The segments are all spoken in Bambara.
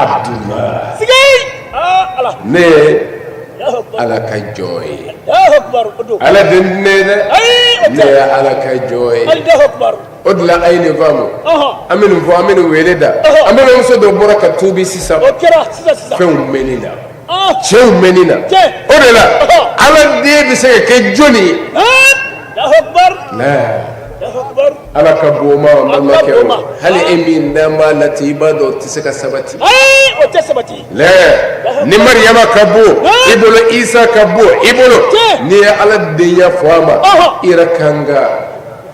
Abdullah, ne ye Ala ka jɔn ye. Ala den ne ye dɛ, ne ye Ala ka jɔn ye. O de la a ye nin faamu, an bɛ nin fɔ, an bɛ nin wele da. An balimamuso dɔ bɔra ka tuubi sisan fɛnw mɛnni na, cɛw mɛnni na. O de la Ala den bɛ se ka kɛ jɔnni ye? Ala ka bon ma, n balimakɛ, hali e min n'an b'a la ten, i b'a dɔn o tɛ se ka sabati. O tɛ sabati. Ni Mariyama ka bon i bolo, Isa ka bon i bolo, n'i ye Ala denya fɔ a ma, i yɛrɛ kan ka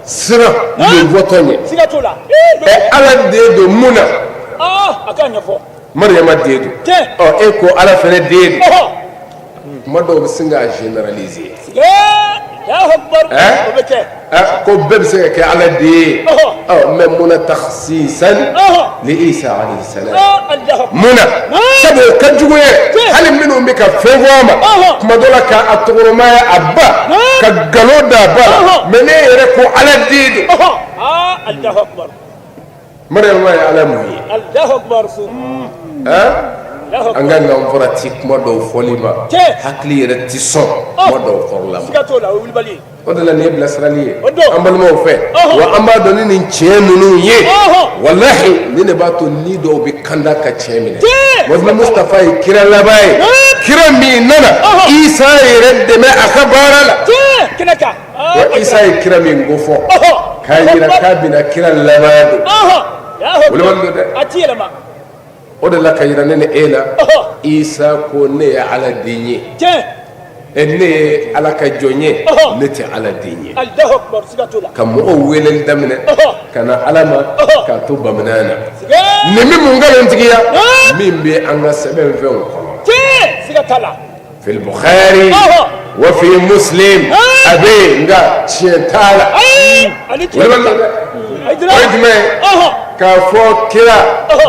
siran nin fɔtɔ ɲɛ. Siga t'o la. Ɛ, Ala den don mun na? A k'a ɲɛfɔ. Mariyama den don, ɔ e ko Ala fana den don. Kuma dɔw bɛ sin k'a généraliser. O bɛ kɛ. Ko bɛɛ bɛ se ka kɛ Ala den ye. Ɔ mais mun na takhsisan li Isa alayhi salam? Mun na? Sabu o ka jugu ye. Hali minnu bɛ ka fɛn fɔ a ma kuma dɔ la, k'a tɔgɔrɔmaya a ba, ka nkalon da a ba la, mais ne yɛrɛ ko Ala den don. Mariyama ye Ala mun ye? An ka n'an farati kuma dɔw fɔli ma, hakili yɛrɛ tɛ sɔn kuma dɔw kɔrɔla ma. O de la nin ye bilasirali ye an balimaw fɛ. Wa an b'a dɔn ni nin tiɲɛ ninnu ye, walahi, nin de b'a to ni dɔw bɛ kanda ka tiɲɛ minɛ. Muhammadu Mustafa ye kira laban ye, kira min nana Isa yɛrɛ dɛmɛ a ka baara la. Wa Isa ye kira min ko fɔ k'a jira k'a bɛna kira laban don, wolomali don dɛ. O de la ka jira ne ni e la, Isa ko ne ye Ala den ye, ne ye Ala ka jɔn ye, ne tɛ Ala den ye. Ka mɔgɔw weleli daminɛ ka na Ala ma k'a to bamananya na. Nin bɛ mun nkalontigiya min bɛ an ka sɛbɛn fɛnw kɔnɔ? Fil Bukhari wa fi Muslim, a bɛ yen, nka tiɲɛ t'a la. O ye jumɛn ye? K'a fɔ kira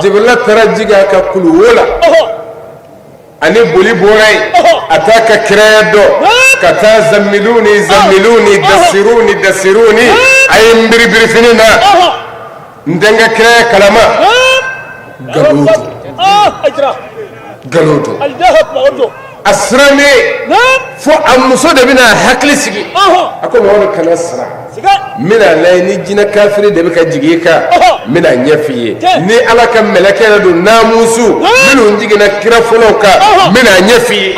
Jibirila taara jigin a kan kuluwo la, ani boli bɔra yen, a t'a ka kiraya dɔn, ka taa zamiluni zamiluni dasiruni dasiruni, a ye n biribiri fini na, n tɛ n ka kiraya kalama. Nkalon don, nkalon don. A sirannen fo a muso de bɛna a hakili sigi. A ko Mamadu, kana siran, n bɛna lajɛ ni jinɛ kafiri de bɛ ka jigin i kan, n bɛna ɲɛ f'i ye. Ni Ala ka mɛlɛkɛ yɛrɛ don, naamusu minnu jiginna kira fɔlɔw kan, n bɛna ɲɛ f'i ye.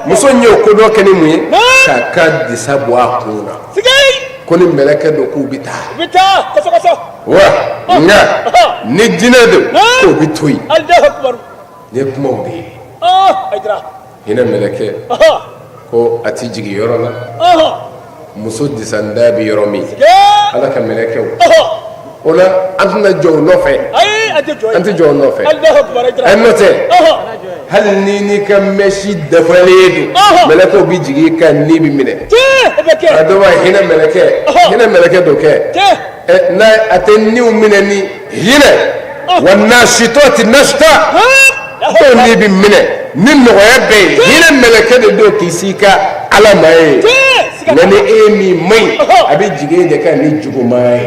Muso in y'o kodɔn kɛ ni mun ye? K'a ka disa bɔ a kun na, ko ni mɛlɛkɛ don, k'u bɛ taa, wa nka ni jinɛ don, k'o bɛ to yen. Nin ye kumaw de ye. Hinɛ mɛlɛkɛ ko a tɛ jigin yɔrɔ la, muso disanda bɛ yɔrɔ min, Ala ka mɛlɛkɛw. O la an tɛna jɔ u nɔfɛ, an tɛ jɔ u nɔfɛ. N'o tɛ, hali ni n'i ka mɛsi dafalen don, mɛlɛkɛw bɛ jigin i kan, ni bɛ minɛ. A dɔ b'a hinɛ mɛlɛkɛ, hinɛ mɛlɛkɛ dɔ kɛ n'a a tɛ niw minɛ ni hinɛ. Wa nasitati nasita, dɔw ni bɛ minɛ ni nɔgɔya bɛɛ ye. Hinɛ mɛlɛkɛ de don k'i s'i ka Ala ma ye. Nka ni e min man ɲi, a bɛ jigin e de kan ni juguman ye.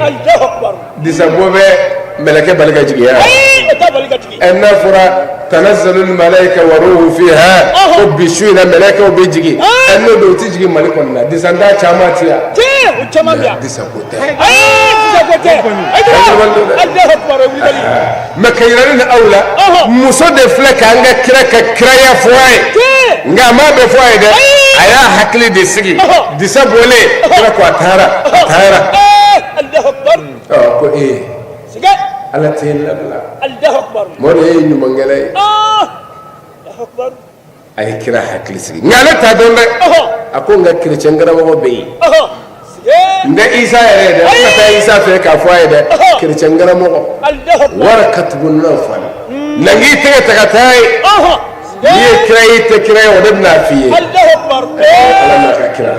Disabɔ bɛ mɛlɛkɛ bali ka jigin ya? Ɛ, n'a fɔra tanazzalul malaika wa ruhu fiha, ko bi su in na mɛlɛkɛw bɛ jigin, ɛ, n'o don, u tɛ jigin Mali kɔnɔ na. Disanta caman ti yan. O caman bɛ yan. Disako tɛ. Disako tɛ. Mais ka yira ne ni aw la, muso de filɛ k'an ka kira ka kiraya fɔ a ye, nka a m'a bɛɛ fɔ a ye dɛ. A y'a hakili de sigi. Disa bɔlen, kira ko a taara, a taara. Ko ee, Ala tɛ labila mɔgɔ ye, ɲumankɛla ye. A ye kira hakili sigi, nka ale t'a dɔn dɛ. A ko nka kerecɛn karamɔgɔ bɛ yen, n tɛ Isa yɛrɛ ye dɛ, n ka taa Isa fɛ k'a fɔ a ye dɛ. Kerecɛn karamɔgɔ Warakatu bun Nawfal na, n k'i tɛgɛ ta ka taa ye. N'i ye kira ye, i tɛ kira ye, o de bɛna f'i ye. Ala n'a ka kira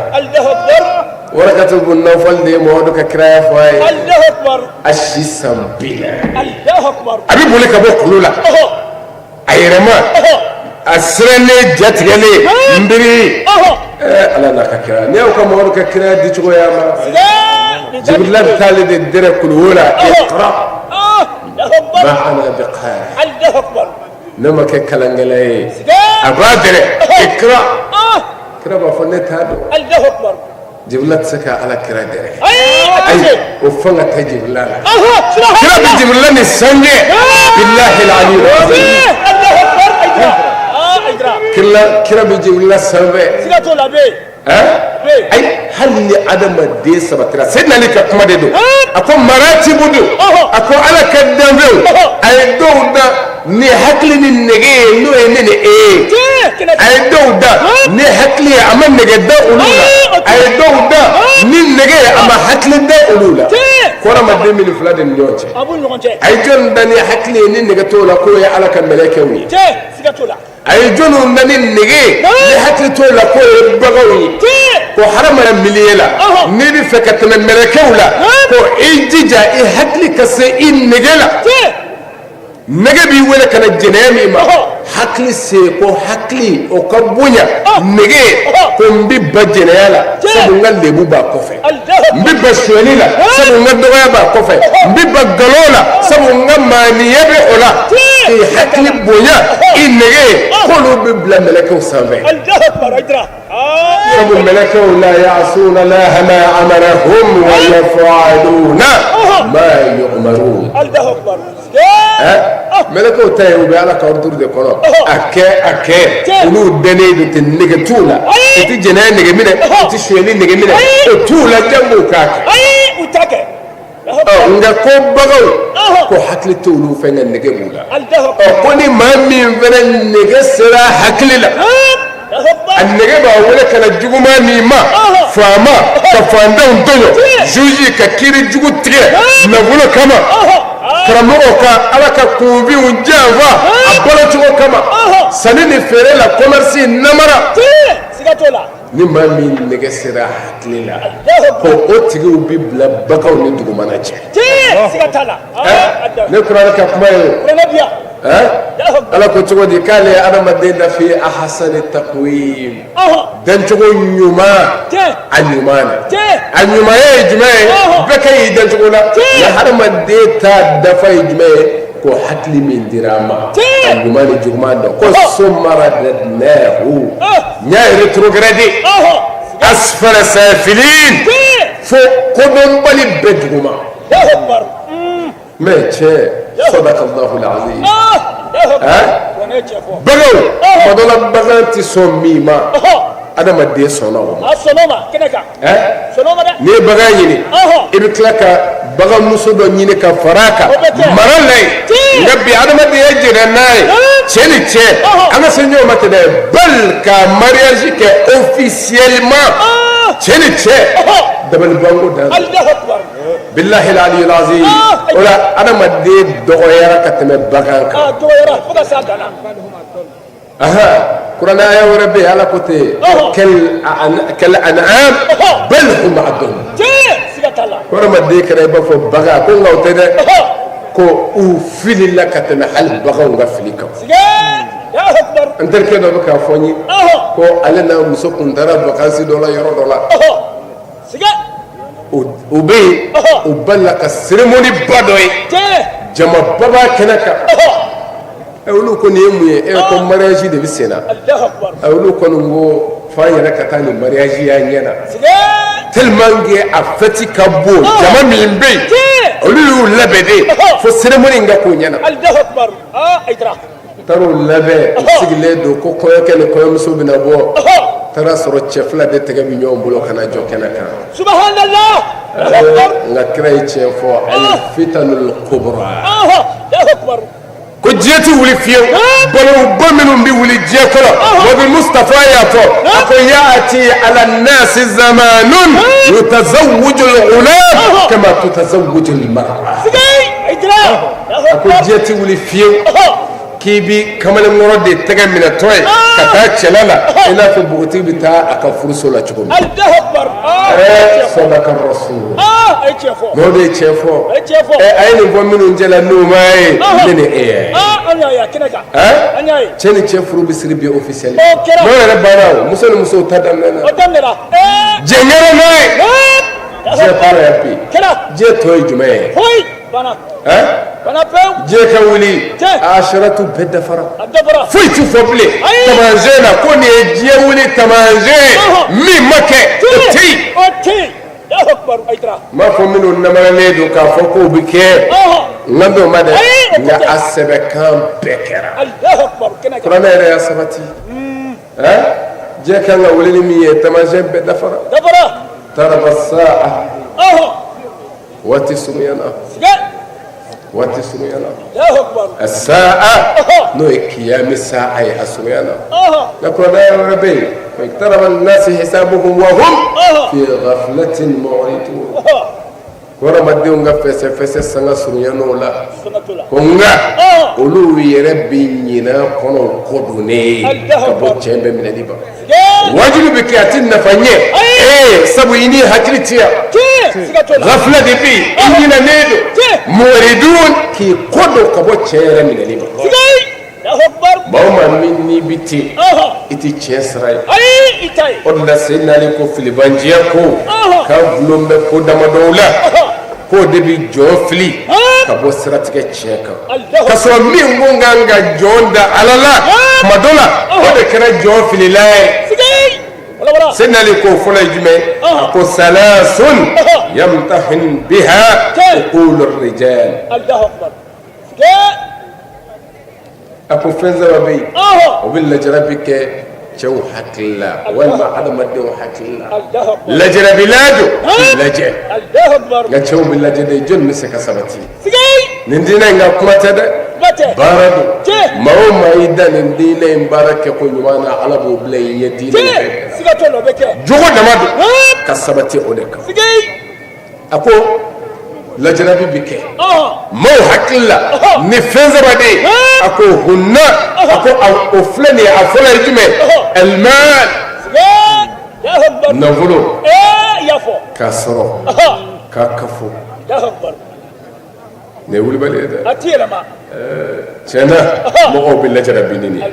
Warakatu bun Nawfal de ye Mamadu ka kiraya fɔ a ye. A si san 40, a bɛ boli ka bɔ kulu la a yɛrɛ ma, a sirannen, jatigɛlen, n biri. Ala n'a ka kira, n'i y'aw ka Mamadu ka kiraya di cogoya ma, Jibirila bɛ taa ale de dɛrɛ kuluwo la, iqra ma ana bi qari. Ne ma kɛ kalankɛla ye. A b'a dɛrɛ, ikra. Kira b'a fɔ ne t'a dɔn. Jibirila tɛ se ka ala kira dɛrɛ, ayi, o fanga tɛ jibirila la. Kira bɛ jibirila ni sanjɛ, bilahi aliyul azim. Kira bɛ jibirila sanfɛ. Ayi, hali ni adamaden sabatira, Seyidina Ali ka kuma de don, a ko maratibu don, a ko ala ka danfɛnw, a ye dɔw da ni hakili ni nege ye, n'o ye ne ni e ye. A ye dɔw da ni hakili ye, a ma nege da olu la. A ye dɔw da ni nege ye, a ma hakili da olu la. Ko hadamaden bɛ nin fila de ni ɲɔgɔn cɛ. A ye jɔn da ni hakili ye ni nege t'o la? K'o ye ala ka mɛlɛkɛw ye. A ye jɔnw da ni nege ye ni hakili t'o la? K'o ye baganw ye. Ko hadamaden milieu la, n'i bɛ fɛ ka tɛmɛ mɛlɛkɛw la, ko i jija i hakili ka se i nege la. Nege b'i wele ka na jɛnɛya min ma, hakili se ko hakili o ka bonya nege. Ko n bɛ ban jɛnɛya la sabu n ka lebu b'a kɔfɛ, n bɛ ban sonyɛli la sabu n ka dɔgɔya b'a kɔfɛ, n bɛ ban nkalon la sabu n ka maaniya bɛ o la. K'i hakili bonya i nege ye, k'olu bɛ bila mɛlɛkɛw sanfɛ, sabu mɛlɛkɛw la ya'suna laha ma amarahum wa yaf'aluna ma yu'marun. Mɛlɛkɛw ta ye, u bɛ ala ka ordre de kɔnɔ, a kɛ, a kɛ. Olu dɛnnen don ten, nege t'u la, u tɛ jɛnɛya nege minɛ, u tɛ sonyɛli nege minɛ, o t'u la, jango k'a kɛ. Nka ko baganw, ko hakili t'olu fɛ, nka nege b'u la. Ɔ, ko ni maa min fana nege sera hakili la, a nege b'a wele ka na juguman min ma, faama ka faantanw tɔɲɔ, juge ka kiiri jugu tigɛ nafolo kama, karamɔgɔ ka ala ka kunfinw janfa a balocogo kama, sanni ni feere la, commerce namara, ni maa min nege sera hakili la, ko o tigiw bɛ bila baganw ni dugumana cɛ. Ne kuranɛ ka kuma ye. Ala ko cogo di k'ale ye adamaden da fi ahasani takwim, dancogo ɲuman, a ɲuman na. A ɲumanya ye jumɛn ye? Bɛɛ ka y'i dancogo la, nka hadamaden ta dafa ye jumɛn ye? Ko hakili min dira a ma, a ɲuman ni juguman dɔn, ko summa radadnahu, n y'a rétrogradé asfala safilin, fo kodɔnbali bɛɛ duguma. Mais cɛ, sadaka Allahu al-azim. Baganw, tuma dɔ la bagan tɛ sɔn min ma, adamaden sɔnna o ma. N'i ye bagan ɲini, i bɛ tila ka baganmuso dɔ ɲini ka fara a kan mara la yen. Nka bi adamadenya jɛnna n'a ye, cɛ ni cɛ, an ka se ɲɔgɔn ma ten dɛ, bali ka mariage kɛ officiellement, cɛ ni cɛ, dabalibanko dan. Bilahi aliyul azim. O la adamaden dɔgɔyara ka tɛmɛ bagan kan. Kuranɛ aya wɛrɛ bɛ yen, ala ko ten, kal an'am bal hum adall. Ko adamaden kɛra i b'a fɔ bagan, ko nka o tɛ dɛ, ko u filila ka tɛmɛ hali baganw ka fili kan. N terikɛ dɔ bɛ k'a fɔ n ye ko ale n'a muso kun taara vacances dɔ la, yɔrɔ dɔ la. U bɛ yen, u balila ka cérémonie ba dɔ ye, jamaba b'a kɛnɛ kan. Olu ko nin ye mun ye? E ko mariage de bɛ sen na. Olu kɔni ko f'an yɛrɛ ka taa nin mariage y'an ɲɛ na, tellement que a fête ka bon, jama min bɛ yen, olu y'u labɛn de fo cérémonie in ka k'u ɲɛ na. Taar'u labɛn, u sigilen don ko kɔɲɔkɛ ni kɔɲɔmuso bɛna bɔ. Taara sɔrɔ cɛ fila de tɛgɛ bɛ ɲɔgɔn bolo ka na jɔ kɛnɛ kan. Nka kira ye tiɲɛ fɔ, al fitanul kubra, ko diɲɛ tɛ wuli fiyewu, balawuba minnu bɛ wuli diɲɛ kɔnɔ. Nabi Mustafa y'a fɔ, a ko yaati ala nasi zamanun yutazawwiju al-ghulam kama tutazawwiju al-mar'a. A ko diɲɛ tɛ wuli fiyewu k'i bi kamalenkɔrɔ de tɛgɛ minɛtɔ ye ka taa cɛla la, i n'a fɔ npogotigi bɛ taa a ka furuso la cogo min. Sadaka rasul. N'o de ye tiɲɛ fɔ. A ye nin fɔ minnu cɛla n'u ma ye, ne ni e ye, cɛ ni cɛ furu bɛ siri bi officiel, n'o yɛrɛ banna, o muso ni musow ta daminɛna, diɲɛ kɛra n'a ye, diɲɛ kɔrɔ yan bi. Diɲɛ tɔ ye jumɛn ye? Diɲɛ ka wuli asharatu bɛɛ dafara foyi tɛ fɔ bilen taamasiyɛn na ko nin ye diɲɛ wuli taamasiyɛn min ma kɛ o tɛ yen. N m'a fɔ minnu namaralen don k'a fɔ k'o bɛ kɛ n kan t'o ma dɛ, nka a sɛbɛkan bɛɛ kɛra. Kuranɛ yɛrɛ y'a sabati. Diɲɛ kan ka wuli ni min ye, taamasiyɛn bɛɛ dafara. Iqtaraba saa, waati surunyana, waati surunyana. Asaa, n'o ye kiyami saa ye, a surunyana. Nka kuranɛ yɔrɔ bɛ yen, iqtaraba linnasi hisabuhum wa hum fi ghaflatin mu'ridun. Ko hadamadenw ka fɛsɛfɛsɛ sanga surunyana o la, ko nka olu yɛrɛ bɛ ɲinɛ kɔnɔ kɔ donnen ka bɔ tiɲɛ bɛɛ minɛli ma. Wajibi bɛ kɛ, a tɛ nafa ɲɛ ee, sabu i ni hakili tɛ yan, ghafla de bɛ yen, i ɲinɛnen don, mu'ridun, k'i kɔ don ka bɔ tiɲɛ yɛrɛ minɛli ma. Maa o maa min n'i bɛ ten, i tɛ tiɲɛ sira ye. O de la Seyidina Ali ko filibanciya ko k'a dulon bɛ ko damadɔw la, k'o de bɛ jɔn fili ka bɔ siratigɛ tiɲɛ kan, ka sɔrɔ min ko kan ka jɔn da Ala la tuma dɔ la, o de kɛra jɔn filila ye. Seyidina Ali k'o fɔlɔ ye jumɛn? A ko salasun yamtahin biha uqulu rijal. A ko fɛn saba bɛ yen, o bɛ lajarabi kɛ cɛw hakili la walima adamadenw hakili la. Lajarabilan don, k'i lajɛ, nka cɛw bɛ lajɛ de, jɔnni bɛ se ka sabati nin diinɛ in ka kuma tɛ dɛ, baara don. Maa o maa y'i da nin diinɛ in baara kɛ ko ɲuman na, Ala b'o bila i ɲɛ diinɛ in bɛɛ jogo dama don ka sabati o de kan. A ko lajarabi bɛ kɛ maaw hakili la ni fɛn saba de ye. A ko hunna, a ko o filɛ nin ye. A fɔlɔ ye jumɛn? Almal, nafolo, k'a sɔrɔ k'a kafo. Nin ye wulibali ye dɛ, tiɲɛ na mɔgɔw bɛ lajarabi ni nin ye.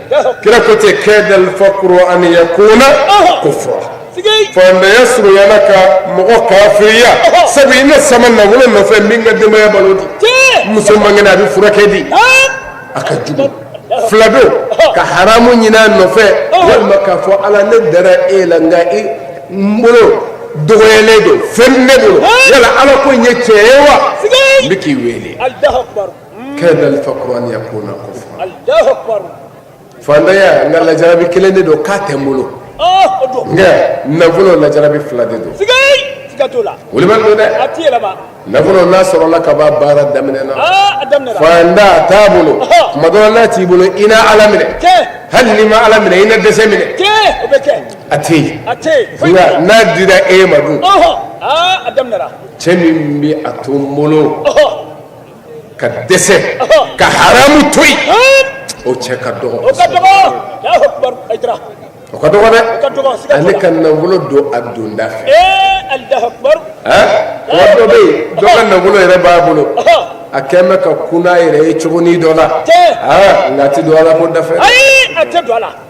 Kira ko ten, kadal fakuru an yakuna kufra. Faantanya surunyana ka mɔgɔ kafiriya, sabu i na sama nafolo nɔfɛ, min ka denbaya balo di, muso man kɛnɛ, a bɛ furakɛ di, a ka jugu. Fila don, ka haramu ɲini a nɔfɛ, walima k'a fɔ Ala, ne dara e la, nka i n bolo dɔgɔyalen don, fɛn ne bolo, yala Ala ko in ye tiɲɛ ye wa? N bɛ k'i wele. Kadal fakuru an yakuna kufra. Faantanya, nka lajarabi kelen de don k'a tɛ n bolo, nka nafolo lajarabi fila de don. Wulibali don dɛ. Nafolo n'a sɔrɔla ka ban, baara daminɛna. Faantanya t'a bolo, tuma dɔ la n'a t'i bolo, i na Ala minɛ. Hali n'i ma Ala minɛ, i na dɛsɛ minɛ, a tɛ yen. Nka n'a dira e ma dun, cɛ min bɛ a to n bolo ka dɛsɛ ka haramu to yen, o cɛ ka dɔgɔ. O ka dɔgɔ dɛ. Ale ka nafolo don a donda fɛ. Wa dɔ bɛ yen, dɔ ka nafolo yɛrɛ b'a bolo, a kɛn bɛ ka kun n'a yɛrɛ ye cogonin dɔ la, nka a tɛ don Ala ko da fɛ.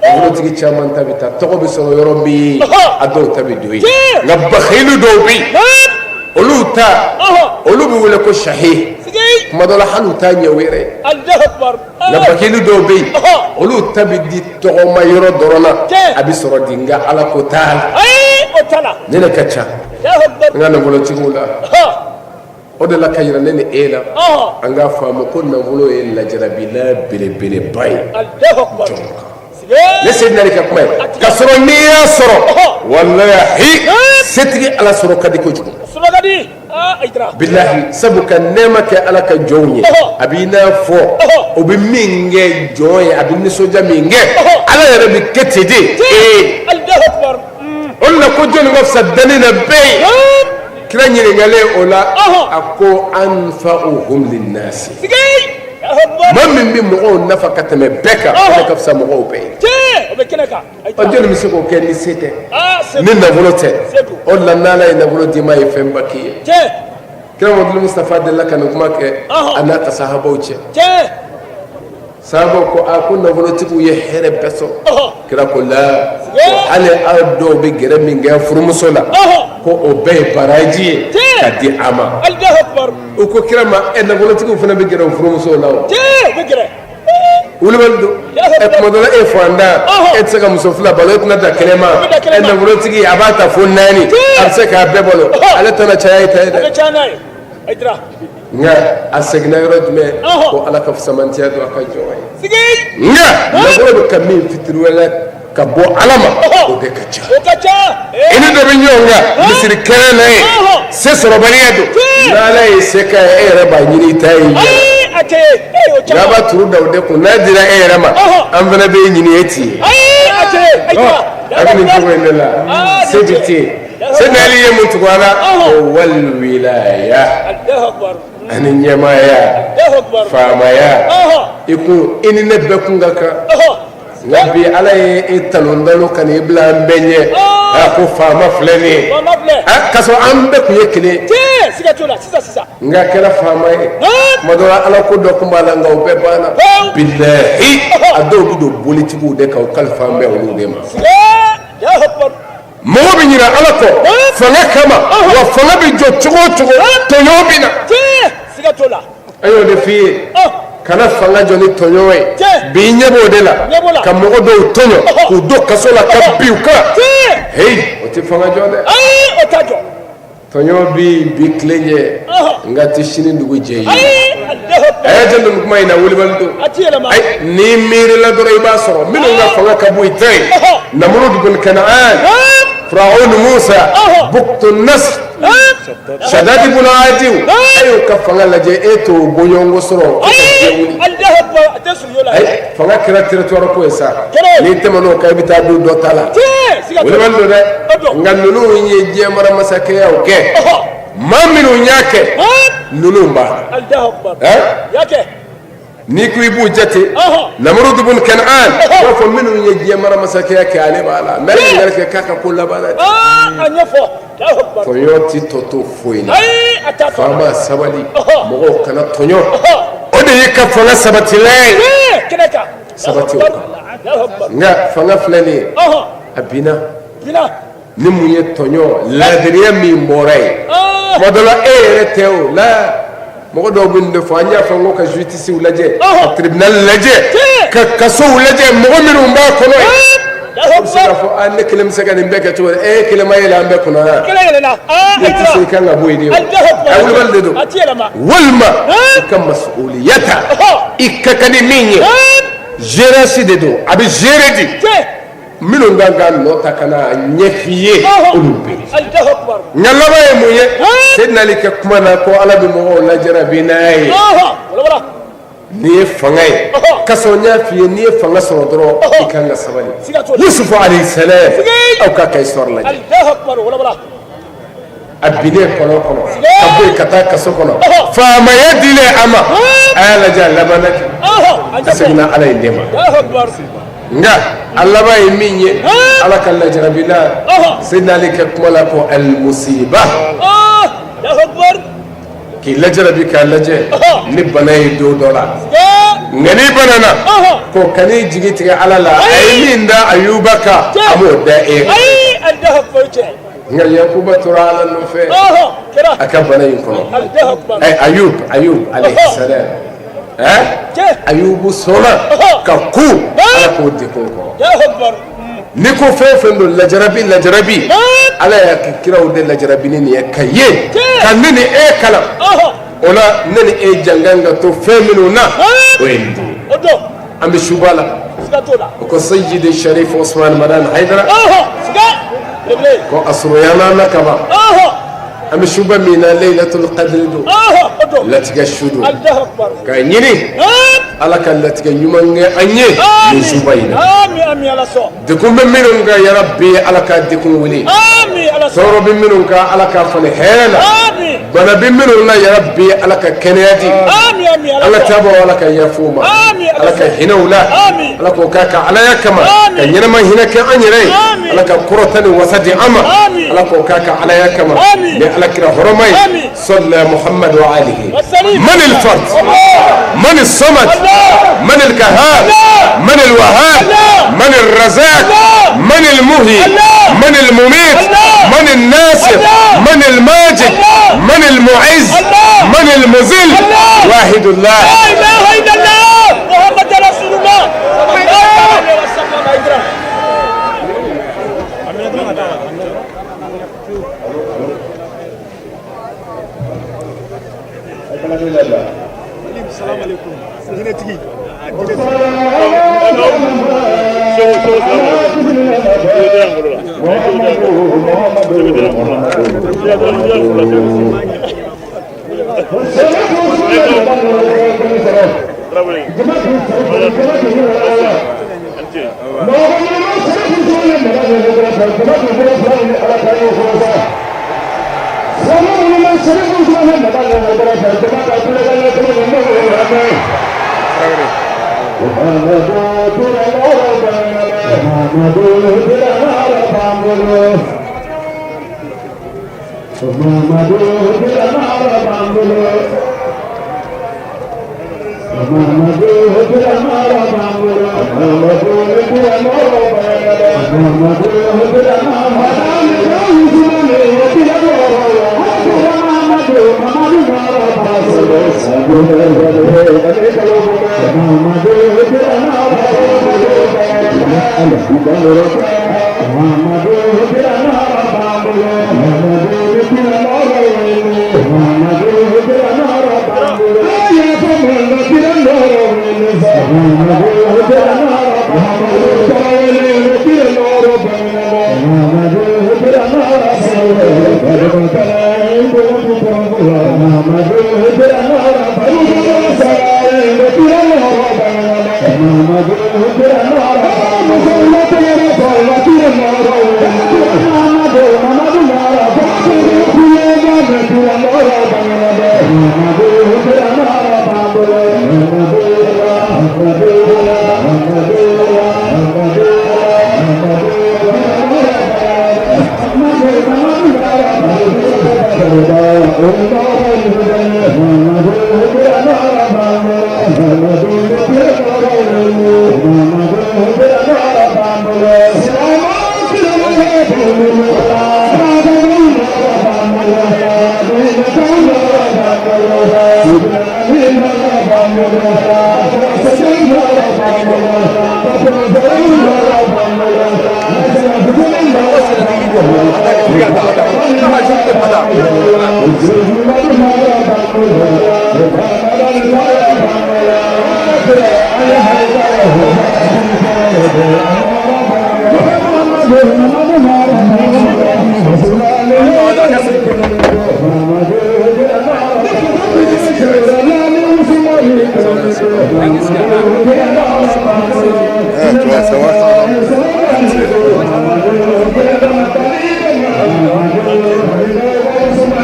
Nafolotigi caman ta bɛ taa, tɔgɔ bɛ sɔrɔ yɔrɔ min, a dɔw ta bɛ don yen. Nka bakilu dɔw bɛ yen, olu ta, olu bɛ wele ko sahi. Tuma dɔ la hali u t'a ɲɛ u yɛrɛ ye. Nka bakilu dɔw bɛ yen, olu ta bɛ di tɔgɔma yɔrɔ dɔrɔn na, a bɛ sɔrɔ di, nka Ala ko t'a la. Nin de ka ca an ka nafolotigiw la. O de la ka yira ne ni e la, an k'a faamu ko nafolo ye lajarabila belebeleba ye. Ne Seyidina Ali ka kuma ye, ka sɔrɔ n'i y'a sɔrɔ, walahi, setigi Ala sɔrɔ ka di kojugu. Bilahi, sabu ka nɛɛma kɛ Ala ka jɔnw ye, a b'i n'a fɔ o bɛ min kɛ jɔn ye, a bɛ nisɔndiya min kɛ, Ala yɛrɛ bɛ kɛ ten de. Ee, o de la ko jɔnni ka fisa danni na bɛɛ ye? Kira ɲininkalen o la, a ko anfa'uhum linnasi, maa min bɛ mɔgɔw nafa ka tɛmɛ bɛɛ kan, o de ka fisa mɔgɔw bɛɛ ye. Ɔ, jɔnni bɛ se k'o kɛ ni se tɛ, ni nafolo tɛ? O de la n'Ala ye nafolo d'i ma, a ye fɛnba k'i ye. Kira Muhamadu Mustafa delila ka nin kuma kɛ a n'a ka sahabaw cɛ. Sahabaw ko a ko nafolotigiw ye hɛrɛ bɛɛ sɔrɔ. Kira ko la, ko hali aw dɔw bɛ gɛrɛ min kɛ furumuso la, ko o bɛɛ ye baraji ye ka di a ma. U ko kira ma, ɛ, nafolotigiw fana bɛ gɛrɛ u furumusow la o. Tiɲɛ, u bɛ gɛrɛ. Wulibali don. Ɛ, tuma dɔ la e fantan, e tɛ se ka muso fila balo, e tɛna ta kelen ma. Da kelen ɛ ma. Nafolotigi, a b'a ta fo naani, a bɛ se k'a bɛɛ balo, ale tɛna caya e ta ye A bɛ dɛ. caya n'a ye. Hayidara. Nka a seginna yɔrɔ jumɛn? Ko Ala ka fisamantiya don a ka jɔn ye. Sigi. Nka nafolo bɛ ka min fitiriwale ka bɔ Ala ma, o de ka ca. O ka ca. I ni dɔ bɛ ɲɔgɔn kan misiri kɛnɛ na ye, se sɔrɔbaliya don. N'Ala ye se k'a ye, e yɛrɛ b'a ɲini i ta ye ɲɛna. Ayi, a tɛ ye. Ee, o N'a caman. b'a turu da o de kun, n'a dira e yɛrɛ ma, an fana b'e ɲini, e t'i ye. Ayi, a tɛ ye. Hayidara. A bɛ nin cogo in de la, se bi tɛ yen. Seyidina Ali ye mun tugu a la? O wal wilaya. Allahu akbar. Ani ɲɛmaaya. Allahu akbar. Faamaya. I kun, i ni ne bɛɛ kun ka kan. Nka bi, Ala ye e talon dalo ka n'i bila an bɛɛ ɲɛ, a ko faama filɛ nin ye. Faama filɛ. A k'a sɔrɔ an bɛɛ kun ye kelen ye. Tiɲɛ, siga t'o la sisan sisan. Nka a kɛra faama ye. Tuma dɔ la, Ala ko dɔ kun b'a la, nka o bɛɛ banna. Bilahi, a dɔw bɛ don bolitigiw de kan, u kalifa an bɛ olu de ma. Ee, Allahu akbar. Mɔgɔ bɛ ɲinɛ Ala kɔ fanga kama, wa fanga bɛ jɔ cogo o cogo, tɔɲɔ bɛ na. Tiɲɛ, siga t'o la. An y'o de f'i ye, kana fanga jɔ ni tɔɲɔ ye. Bi, ɲɛ b'o de la, Ɲɛ b'o la. ka mɔgɔ dɔw tɔɲɔ k'u don kaso la, ka bin u kan. Tiɲɛ. Heyi, o tɛ fanga jɔ dɛ. Ayi, o t'a jɔ. Tɔɲɔ bi bi tile ɲɛ, nka tɛ sini dugu jɛ ye. Ayi, Allahu akbar. A y'a janto nin kuma in na, wulibali don. A ti yɛlɛma. Ayi, n'i miirila dɔrɔn, i b'a sɔrɔ minnu ka fanga ka bon i ta ye, Namurud bin Kanaan, Firawun Musa, Buktu Nasr, Shadadi bun Adi, e y'o ka fanga lajɛ, e t'o bɔɲɔgɔnko sɔrɔ e ka diɲɛ wuli. Allahu akbar, a tɛ suru la. Ayi, fanga kɛra territoire ko ye sa. Kɛnɛ. N'i tɛmɛn'o kan, i bɛ taa don dɔ ta la. Tiɲɛ, siga t'o la. Wulibali don dɛ. O don. Nka ninnu ye diɲɛ mara masakɛyaw kɛ, maa minnu y'a kɛ, ninnu b'a la. Allahu akbar. Ɛn? Y'a kɛ. N'i ko i b'u jate, Namurud bun Kanaan, b'a fɔ minnu ye diɲɛ mara masakɛya kɛ, ale b'a la, mais ale yɛrɛ kɛ k'a ka ko laban la. A ɲɛfɔ. Allahu akbar. Tɔɲɔ ti tɔ to foyi la. Ayi, a t'a tɔ. Faama, sabali, mɔgɔw kana tɔɲɔ, o de y'i ka fanga sabatilan ye. Tiɲɛ, kɛnɛ kan. Sabati o kan. Allahu akbar. Nka fanga filɛ nin ye, a binna Bina. ni mun ye? Tɔɲɔ, laadiriya min bɔra yen. Tuma dɔ la, e yɛrɛ tɛ o la, mɔgɔ dɔw bɛ nin de fɔ. An y'a fɔ n ko ka justice lajɛ, ka tribunal lajɛ, ka kasow lajɛ, mɔgɔ minnu b'a kɔnɔ yen, Allahu u bɛ se k'a akbar. fɔ a ne kelen bɛ se ka nin bɛɛ kɛ cogo di? E kelen ma yɛlɛ an bɛɛ kunna yan. Kelen yɛlɛnna. E tɛ se, i kan ka bɔ yen de o. Allahu akbar. A wulibali de don. A ti yɛlɛma. Walima i ka masuliya ta, i ka kan ni min ye, gérance de don, a bɛ gérer di. Tiɲɛ. Minnu kan ka nɔ ta ka na a ɲɛf'i ye, olu bɛ yen. Allahu akbar. Nka laban ye mun ye? Seydina Ali ka kuma na ko Ala bɛ mɔgɔw lajarabi n'a ye. Wala wala. N'i ye fanga ye, ka sɔrɔ n y'a f'i ye, n'i ye fanga sɔrɔ dɔrɔn, i kan ka sabali. Siga t'o la. Yusufu alayhi salam, aw ka ka histoire lajɛ. Allahu akbar, wala wala. A binnen kɔlɔn kɔnɔ, ka bɔ yen ka taa kaso kɔnɔ, faamaya dilen a ma, a y'a lajɛ a laban na ten. A A seginna Ala in de ma. Allahu akbar. Nka a laban ye min ye, Ala ka lajarabi la, Seydina Ali ka kuma la ko alimusiba. Allahu akbar. K'i lajarabi, k'a lajɛ ni bana ye don dɔ la. Nka n'i banana ko kan'i jigi tigɛ Ala la, a ye min da Ayuba kan, a m'o da e kan. Ayi, Allahu akbar, cɛ. Nka Yakuba tora Ala nɔfɛ Kɛra. a ka bana in kɔnɔ. Allahu akbar. Ɛ, Ayub, Ayub alayhi salam, ɛ Cɛ. Ayubu sɔnna ka ku Ala k'o dekun kɔrɔ. Allahu akbar. N'i ko fɛn o fɛn don lajarabi, lajarabi, Ala y'a kɛ kiraw de lajarabi ni nin ye ka ye ka ne ni e kalan o la. Ne ni e jangan ka to fɛn minnu na, o ye nin de ye. O don. An bɛ suba la. Siga t'o la. O ko Sayyidi Sharif Usman Madani Haidara. Siga. Belebele. Ko a surunyana na kaban. An bɛ suba min na, Laylatul Qadri don. O don. Latigɛ su don. Allahu akbar. K'a ɲini Ala ka latigɛ ɲuman kɛ an ye nin suba in na. Ami, ami, Ala sɔn. Dekun bɛ minnu kan, yarabi, Ala ka dekun wuli. Ami, Ala sɔn. Tɔɔrɔ bɛ minnu kan, Ala ka falen hɛrɛ la. Ami. Bana bɛ minnu na, yarabi, Ala ka kɛnɛya di. Ami, ami, Ala Ala sɔn. tabaw, Ala ka yafa u ma. Ami, Ala ka hinɛ u la. Ami. Ala k'o k'a ka Alaya kama. Ami. Ka ɲɛnama hinɛ kɛ an yɛrɛ ye. Ami. Ala ka kɔrɔta ni wasa di an ma. Ami. Ala k'o k'a ka Alaya kama. Ami. Ni Ala kira hɔrɔma ye. Ami. Sɔlila Muhammad wa alihi. Wasalim. من الفرد، من الصمد، من القهار، من الوهاب، من الرزاق، من المحيي، من المميت، من الناصر، من الماجد، من المعز. Man al-muzil wahidullah. La ilaha illallah Muhammad Rasulullah sallallahu alaihi wasallam. Aidara.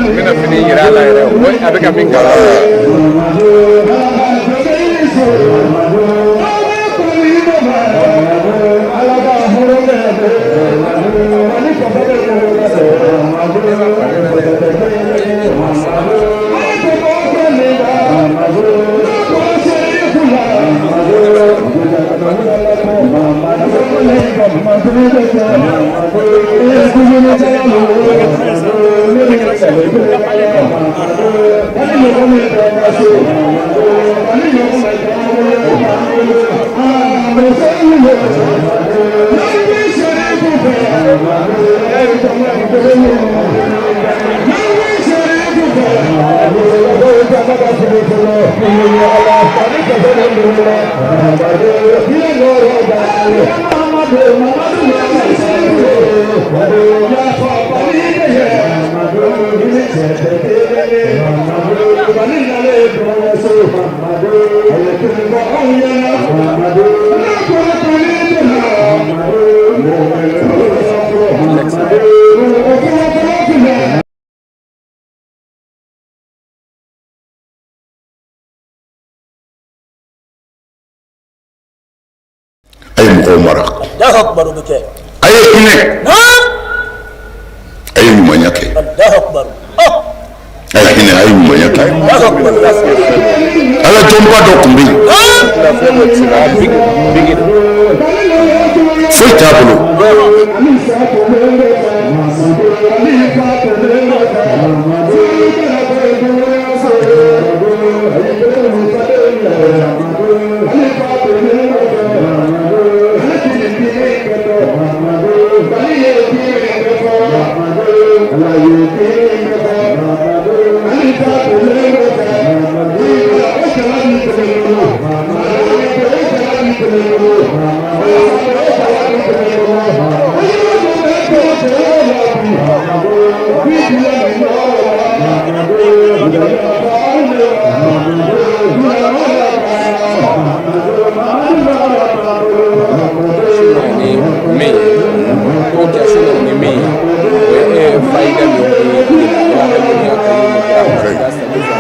N bɛna fini yira a la yɛrɛ, a bɛ ka min kalan. A ye mɔgɔw mara. Allahu akbar, o bɛ kɛ. A ye hinɛ. Naam. A ye ɲumanya kɛ. Allahu akbar. Oh. A ye hinɛ, a ye ɲumanya kɛ. Allahu akbar. Ala jɔnba dɔ tun bɛ yen. Foyi t'a bolo. Ni min ye ko kɛ su ni min ye, o ye e ye fayida min di ya hayyu ya qayyum bi rahmatika astaghithu.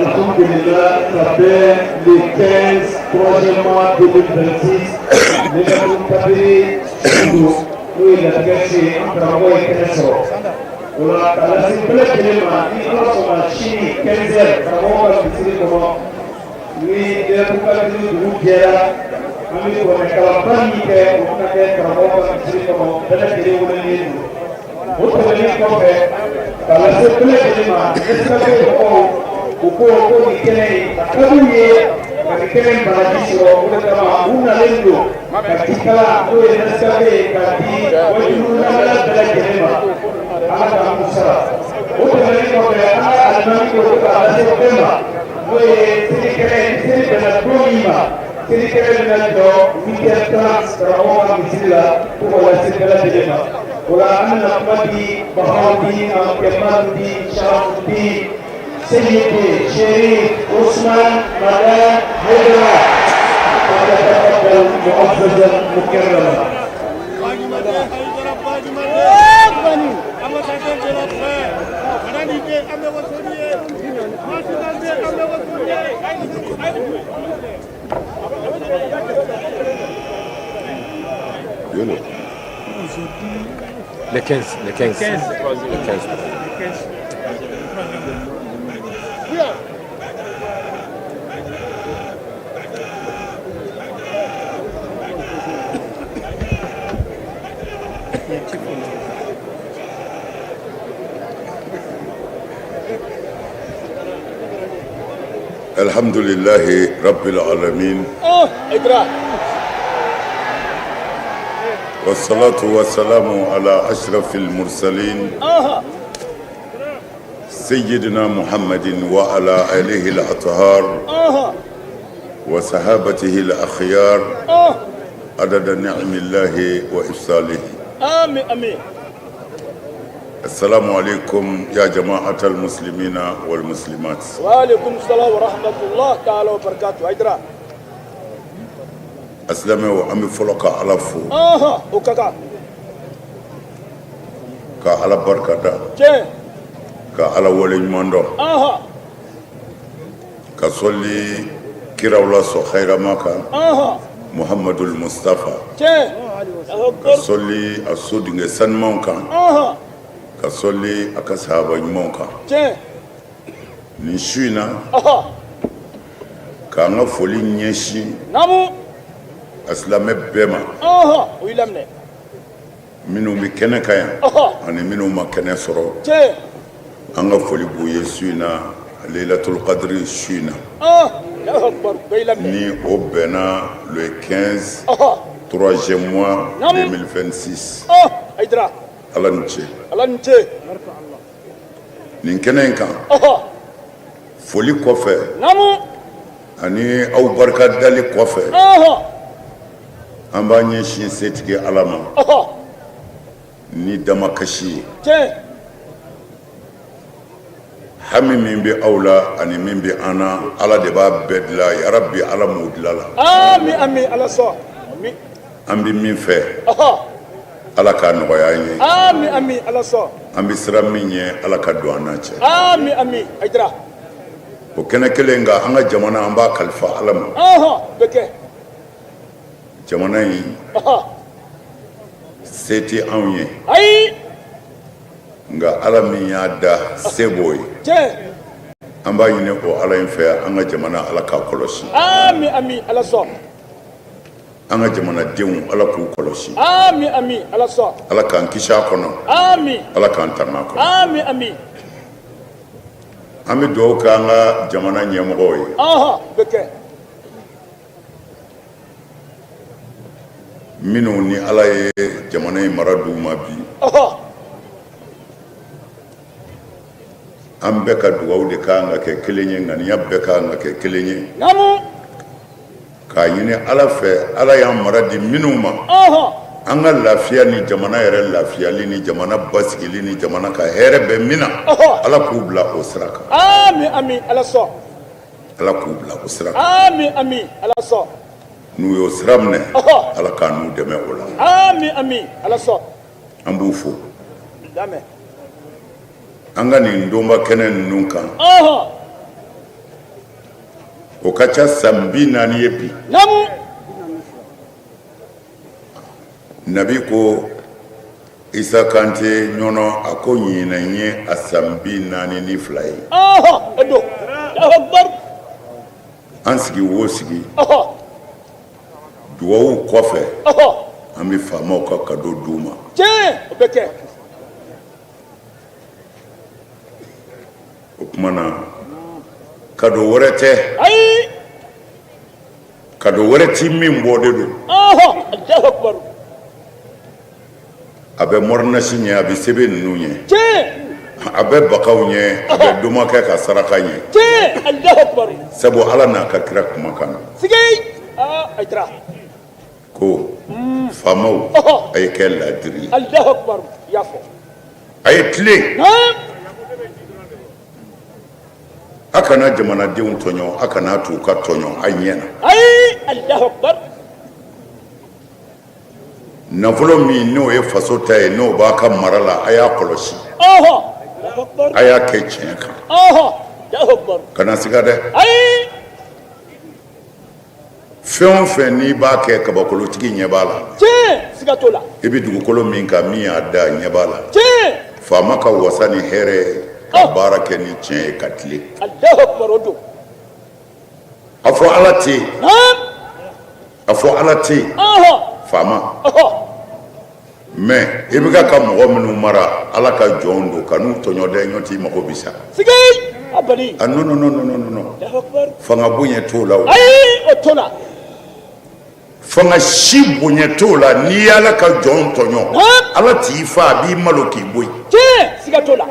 Alhamdulillah, ça fait le 15 troisième mois 2026, Laylatul Qadri su n'o ye latigɛ se, an karamɔgɔ ye kɛnɛ sɔrɔ. O la, ka lase bɛɛ lajɛlen ma, ni Ala sɔnna, sini 15 heures, karamɔgɔ ka misiri kɔnɔ, ni Laylatul Qadri dugu jɛra, an bɛ kuranɛkalanba min kɛ, o bɛna kɛ karamɔgɔ ka misiri kɔnɔ. Bɛɛ lajɛlen welelen don. O tɛmɛnen kɔfɛ, ka lase bɛɛ lajɛlen ma, Nescafé mɔgɔw, u ko ko nin kɛnɛ in a ka d'u ye ka nin kɛnɛ in baraji sɔrɔ. O de kama u nalen don ka jikala, n'o ye Nescafé ye, k'a di wajibu lamɛnna bɛɛ lajɛlen ma. Ala k'an k'u sara. O tɛmɛnen kɔfɛ, an ka alimami ko k'a lase bɛɛ ma, n'o ye seli kɛnɛ ye, seli bɛnna don min ma, seli kɛnɛ bɛna jɔ 8h30 karamɔgɔ ka misiri la, ko k'o lase bɛɛ lajɛlen ma. O la, an bɛna kuma di Bahawudin Kɛmaludin Sharafudin Seyidi Sherif Ousmane Madani Haidara. فليتفضل معززا مكرما. Yolo. Le 15, le 15, le 15. الحمد لله رب العالمين. Oh, Haidara. والصلاة والسلام على أشرف المرسلين، سيدنا محمد وعلى آله الأطهار وصحابته الأخيار عدد نعم الله وإفضاله. Amin, amin. السلام عليكم يا جماعة المسلمين والمسلمات. وعليكم السلام ورحمة الله تعالى وبركاته. Haidara. Asilamɛw, an bɛ fɔlɔ ka Ala fo, O ka kan. ka Ala barika da, ka Ala waleɲuman dɔn, ka sɔli kiraw la sɔn hayirama kan, Muhamadul Mustafa, ka sɔli a sodenkɛ sanumanw kan, ka sɔli a ka sahaba ɲumanw kan. Nin su in na, k'an ka foli ɲɛsin a silamɛ bɛɛ ma, O y'i laminɛ. minnu bɛ kɛnɛ kan yan ani minnu ma kɛnɛ sɔrɔ. An ka foli b'u ye su in na, Laylatul Qadri su in na, Allahu akbar. Bɛɛ y'i laminɛ. ni o bɛnna le 15 troisième mois 2026. Haidara. Ala ni ce. Ala ni ce. Nin kɛnɛ in kan, foli kɔfɛ ani aw barika dali kɔfɛ, an b'an ɲɛsin setigi Ala ma ni damakasi ye. Hami min bɛ aw la ani min bɛ an na, Ala de b'a bɛɛ dilan. Yarabi, Ala m'o dilan la. Amin, amin. Ala sɔn. Amin. An bɛ min fɛ, Ala k'a nɔgɔya an ye. Amin, amin. Ala sɔn. An bɛ siran min ɲɛ, Ala ka don an n'a cɛ. Amin, amin. Haidara. O kɛnɛ kelen kan, an ka jamana, an b'a kalifa Ala ma. Bɛ kɛ. Jamana in, se tɛ anw ye, Ayi. nka Ala min y'a da, se b'o ye. An b'a ɲini o Ala in fɛ, an ka jamana, Ala k'a kɔlɔsi. Amin, amin. Ala sɔn. An ka jamanadenw, Ala k'u kɔlɔsi. Amin, amin. Ala sɔn. Ala k'an kisi a kɔnɔ. Amin. Ala k'an tanga a kɔnɔ. Amin, amin. An bɛ dugawu kɛ an ka jamana ɲɛmɔgɔw ye, Bɛ kɛ. minnu ni Ala ye jamana in mara d'u ma bi. An bɛɛ ka dugawu de ka kan ka kɛ kelen ye, ŋaniya bɛɛ ka kan ka kɛ kelen ye, k'a ɲini Ala fɛ, Ala y'an mara di minnu ma, an ka lafiya ni jamana yɛrɛ lafiyali ni jamana basigili ni jamana ka hɛrɛ bɛ min na, Ala k'u bila o sira kan. Ami ami, Ala sɔn. Ala k'u bila o sira kan. Ami ami, Ala sɔn. N'u y'o sira minɛ, Ala k'an n'u dɛmɛ o la. Ami ami, Ala sɔn. An b'u fo. An ka nin donba kɛnɛ ninnu kan, o ka ca san 40 ye bi. Nabi ko Isa Kante ɲɔnɔ, a ko ɲinan ye a san 42 ye. An sigi wo sigi, dugawu kɔfɛ, an bɛ faamaw ka kado d'u ma. O tuma na, kado wɛrɛ tɛ, kado wɛrɛ ti min bɔ de don. A bɛ mɔrinasi ɲɛ, a bɛ sebe ninnu ɲɛ, a bɛ bakaw ɲɛ, a bɛ domakɛ ka saraka ɲɛ, sabu Ala n'a ka kira kumakan na ko faamaw, a ye kɛ laadiri ye, a ye tilen, a kana jamanadenw tɔɲɔ, a kana to u ka tɔɲɔ a ɲɛ na. Nafolo min n'o ye faso ta ye, n'o b'a ka mara la, a y'a kɔlɔsi, a y'a kɛ tiɲɛ kan, kana siga dɛ. Fɛn o fɛn n'i b'a kɛ, kabakolotigi ɲɛ b'a la. Siga t'o la. I bɛ dugukolo min kan, min y'a da, ɲɛ b'a la. Faama ka wasa ni hɛrɛ ye ka baara kɛ ni tiɲɛ ye ka tilen. A fɔ Ala tɛ yen, a fɔ Ala tɛ yen, faama. Mais i bɛ ka mɔgɔ minnu mara, Ala ka jɔn don, kan'u tɔɲɔ dɛ, ɲɔntɛ i mago bɛ sa. A non non non non non, fanga bonya t'o la o. Ayi, o t'o la. Fanga si bonya t'o la n'i ye Ala ka jɔn tɔɲɔ, Ala t'i fa, a b'i malo k'i bɔ yen. Tiɲɛ, siga t'o la.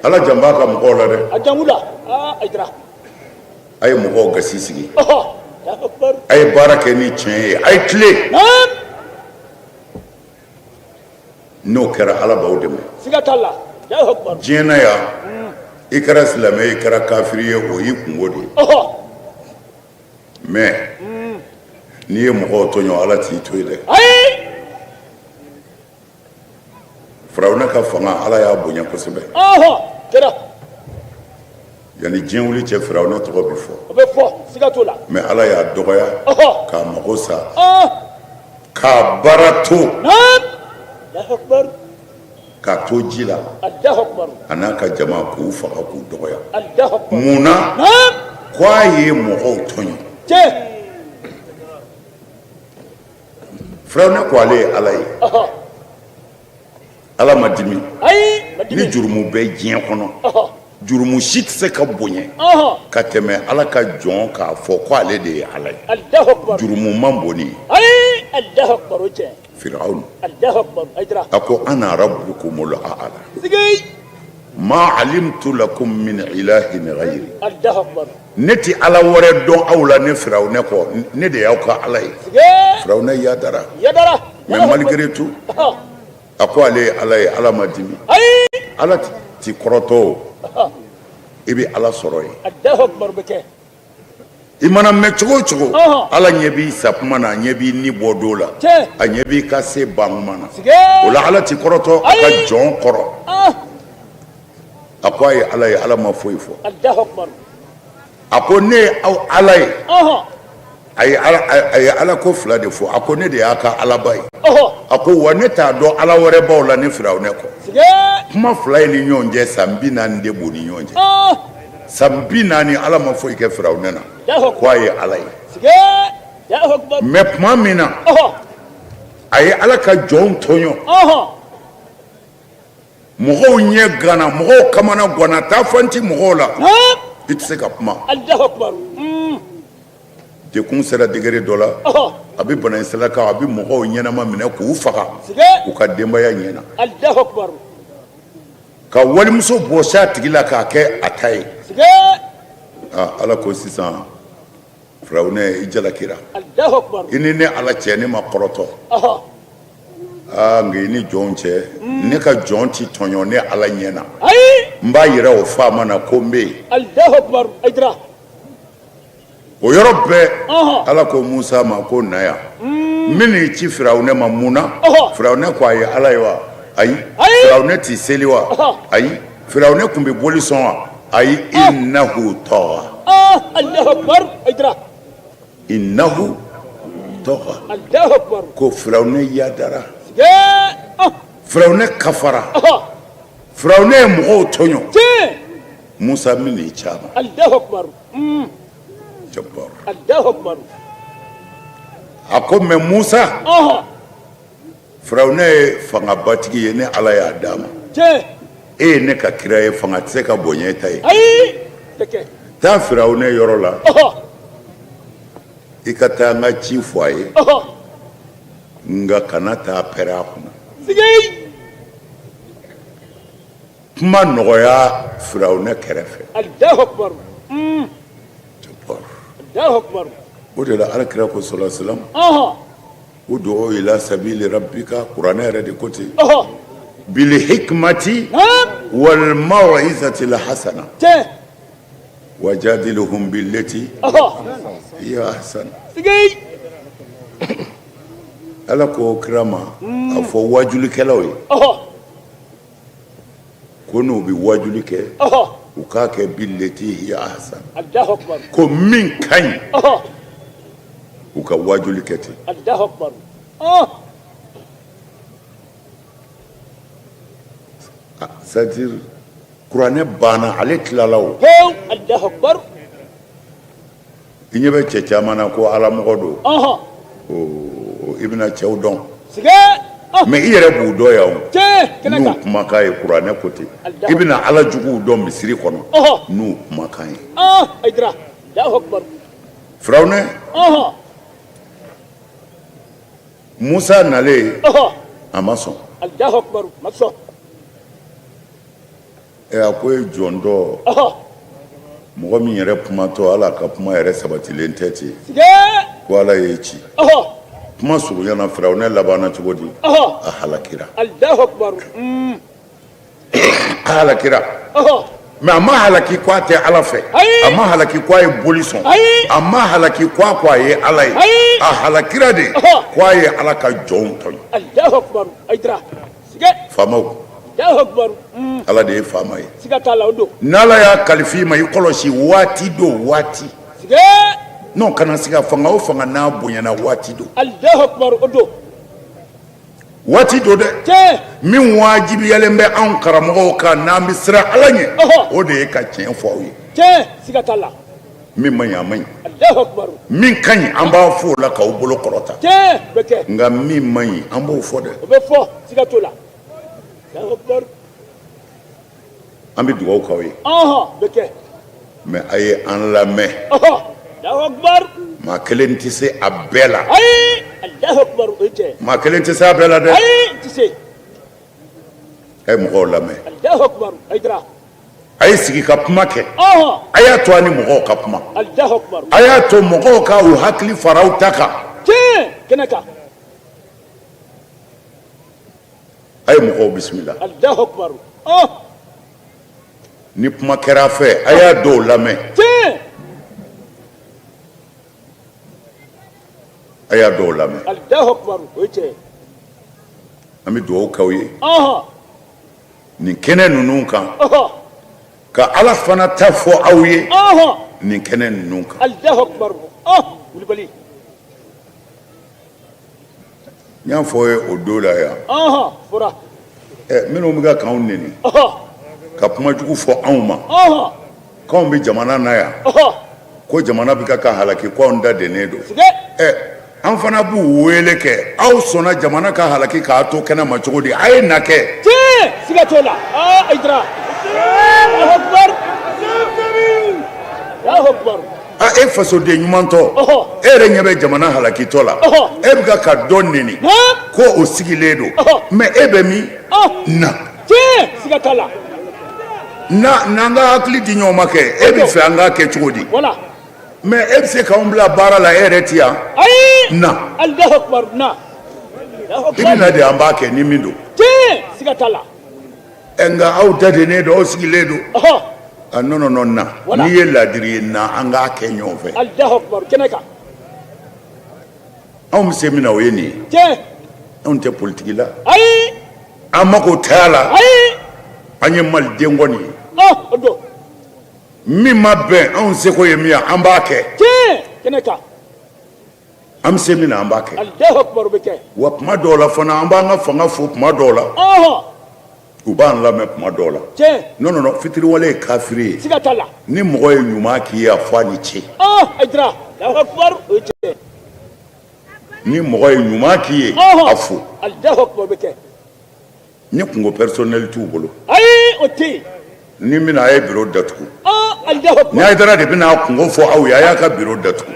Ala jan b'a ka mɔgɔw la dɛ. A jan b'u la. Aa, Ayidara. A ye mɔgɔw gasi sigi, a ye baara kɛ ni tiɲɛ ye, a ye tilen. N'o kɛra, Ala b'aw dɛmɛ. Siga t'a la. Diɲɛ na yan, i kɛra silamɛ, i kɛra kafiri ye, o y'i kunko de ye. Mais n'i ye mɔgɔw tɔɲɔ, Ala t'i to yen dɛ. Firawuna ka fanga, Ala y'a bonya kosɛbɛ. Kɛra. Yanni diɲɛ wuli cɛ, Firawuna tɔgɔ bɛ fɔ. O bɛ fɔ, siga t'o la. Mais Ala y'a dɔgɔya k'a mago sa, k'a baara to, k'a to ji la, a n'a ka jama, k'u faga, k'u dɔgɔya. Mun na? Ko a ye mɔgɔw tɔɲɔ. Firawuna ko ale ye Ala ye, Ala ma dimi. Ni jurumu bɛ diɲɛ kɔnɔ, jurumu si tɛ se ka bonya ka tɛmɛ Ala ka jɔn k'a fɔ ko ale de ye Ala ye. Jurumu man bon ni ye. Firawuna a ko ana rabbukumul a'la ma alimtu lakum min ilahin ghayri, ne tɛ ala wɛrɛ dɔn aw la ne Firawuna kɔ, ne de y'aw ka ala ye. Firawuna yadara, mais malgré tout a ko ale ye ala ye, Ala ma dimi. Ala ti kɔrɔtɔ o, i bɛ Ala sɔrɔ yen. I mana mɛn cogo o cogo, Ala ɲɛ b'i sa kuma na, a ɲɛ b'i ni bɔ don la, a ɲɛ b'i ka se ban kuma na. O la Ala ti kɔrɔtɔ a ka jɔn kɔrɔ. A ko a ye ala ye, Ala ma foyi fɔ. A ko ne ye aw ala ye. A ye ala ko fila de fɔ. A ko ne de y'a ka alaba ye. A ko wa ne t'a dɔn ala wɛrɛ b'aw la ne Firawuna kɔ. Kuma fila in ni ɲɔgɔn cɛ, san 40 de b'u ni ɲɔgɔn cɛ. San 40, Ala ma foyi kɛ Firawuna na ko a ye ala ye. Mais tuma min na a ye Ala ka jɔnw tɔɲɔ, mɔgɔw ɲɛ ganna, mɔgɔw kamana ganna, taa fan ti mɔgɔw la, i tɛ se ka kuma. Dekun sera degré dɔ la, a bɛ banayisalakaw, a bɛ mɔgɔw ɲɛnama minɛ k'u faga u ka denbaya ɲɛna. Ka walimuso bɔsi a tigi la k'a kɛ a ta ye. Ala ko sisan Firawunɛ i jalakira. I ni ne Ala cɛ ne ma kɔrɔtɔ. Aa nka i ni jɔnw cɛ ne ka jɔn tɛ tɔɲɔ ne Ala ɲɛ na. N b'a yira o faama na ko n bɛ yen. O yɔrɔ bɛɛ Ala ko Musa ma ko na yan n bɛn'i ci Firawunɛ ma mun na Firawunɛ ko a ye Ala ye wa ayi Firawunɛ tɛ seli wa ayi Firawunɛ tun bɛ boli sɔn wa ayi innahu tɔga innahu tɔga ko Firawunɛ yadara Firawunɛ kafara Firawunɛ ye mɔgɔw tɔɲɔ Musa n bɛn'i ci a ma a ko mais Musa Firawunɛ ye fangabatigi ye ne Ala y'a d'a ma e ye ne ka kira ye fanga tɛ se ka bonya e ta ye taa Firawunɛ yɔrɔ la i ka taa n ka ci fɔ a ye nka kana taa pɛrɛn a kunna kuma nɔgɔya firawunɛ kɛrɛfɛ o de la ala kira ko sala salam udu ila sabili rabbika kuranɛ yɛrɛ de ko ten bil hikmati wal maw'izati al hasana wajadilhum billati hiya ahsan ala ko kira ma a fɔ wajulikɛlaw ye ko n'u bɛ wajuli kɛ u k'a kɛ billati hiya ahsan ko min ka ɲi u ka wajuli kɛ ten c'est à dire kuranɛ banna ale tilala o i ɲɛ bɛ cɛ caman na ko ala mɔgɔ don i bɛna cɛw dɔn mais i yɛrɛ b'u dɔn yan o n'u kumakan ye kuranɛ ko ten i bɛna ala juguw dɔn misiri kɔnɔ n'u kumakan ye firawunɛ musa nalen a ma sɔn A ko e jɔn dɔ mɔgɔ min yɛrɛ kumatɔ ala ka kuma yɛrɛ sabatilen tɛ ten ko ala y'e ci kuma surunyana firawunɛ labanna cogo di a halakira a halakira mais a ma halaki ko a tɛ ala fɛ a ma halaki ko a ye boli sɔn a ma halaki ko a ko a ye ala ye a halakira de ko a ye ala ka jɔnw tɔɲɔ faamaw ala de ye faama ye n'ala y'a kalifa i ma i kɔlɔsi waati don waati non kana siga fanga o fanga n'a bonyana waati don waati don dɛ min wajibiyalen bɛ anw karamɔgɔw kan n'an bɛ siran ala ɲɛ o de ye ka tiɲɛ fɔ aw ye min man ɲi a man ɲi min ka ɲi an b'a fɔ o la k'aw bolo kɔrɔta nka min man ɲi an b'o fɔ dɛ an bɛ dugawu k'aw ye mais a ye an lamɛn maa kelen tɛ se a bɛɛ la maa kelen tɛ se a bɛɛ la dɛ a ye mɔgɔw lamɛn a ye sigi ka kuma kɛ a y'a to a ni mɔgɔw ka kuma a y'a to mɔgɔw ka u hakili fara aw ta kan a ye mɔgɔw bisimila ni kuma kɛra a fɛ a y'a dɔw lamɛn a y'a dɔw lamɛn an bɛ dugawu k'aw ye nin kɛnɛ ninnu kan ka ala fana ta fɔ aw ye nin kɛnɛ ninnu kan n y'a fɔ ye o don la yan minnu bɛ ka k'anw neni ka kuma jugu fɔ anw ma k'anw bɛ jamana na yan ko jamana bɛ ka ka halaki ko anw da dennen don ɛ an fana b'u wele kɛ aw sɔnna jamana ka halaki k'a to kɛnɛ ma cogo di a ye na kɛ siga t'o la Hayidara Alahu akibaru A e fasoden ɲumantɔ e yɛrɛ ɲɛ bɛ jamana halakitɔ la e bɛ ka dɔ neni ko o sigilen don mais e bɛ min na siga t'a la. N'an ka hakili di ɲɔgɔn ma kɛ, e bɛ fɛ an k'a kɛ cogo di? Mais e bɛ se k'anw bila baara la, e yɛrɛ tɛ yan. Ayi. Na. Alahu akubar, na. I bɛ na de, an b'a kɛ ni min don. Tiɲɛ, siga t'a la. Ɛ, nka aw dadennen don, aw sigilen don. A non, non, non, na. N'i ye ladiri ye, na an k'a kɛ ɲɔgɔn fɛ. Alahu akubar, kɛnɛ kan. Anw bɛ se min na, o ye nin ye. Tiɲɛ. Anw tɛ politiki la. Ayi. An mako t'a la. Ayi. An ye maliden kɔni ye. O don. Min ma bɛn, anw seko ye min ye, an b'a kɛ. Tiɲɛ, kɛnɛ kan. An bɛ se min na, an b'a kɛ. Alahu akubar, o bɛ kɛ. Wa tuma dɔw la fana, an b'an ka fanga fo tuma dɔw la. U b'an lamɛn tuma dɔw la. Tiɲɛ. Non, non, non, fitiriwale ye kafiri ye. Siga t'a la. Ni mɔgɔ ye ɲuman k'i ye, a fɔ a ni ce. Hayidara, Alahu akubar, o ye tiɲɛ. Ni mɔgɔ ye ɲuman k'i ye, a fo. Alahu akubar, o bɛ kɛ. Ni kunko personnel t'u bolo. Ayi, o tɛ yen. Ni bɛna, a ye bureau datugu. Alahu akubar. Ni Hayidara de bɛna a kunko fɔ aw ye, a y'a ka bureau datugu.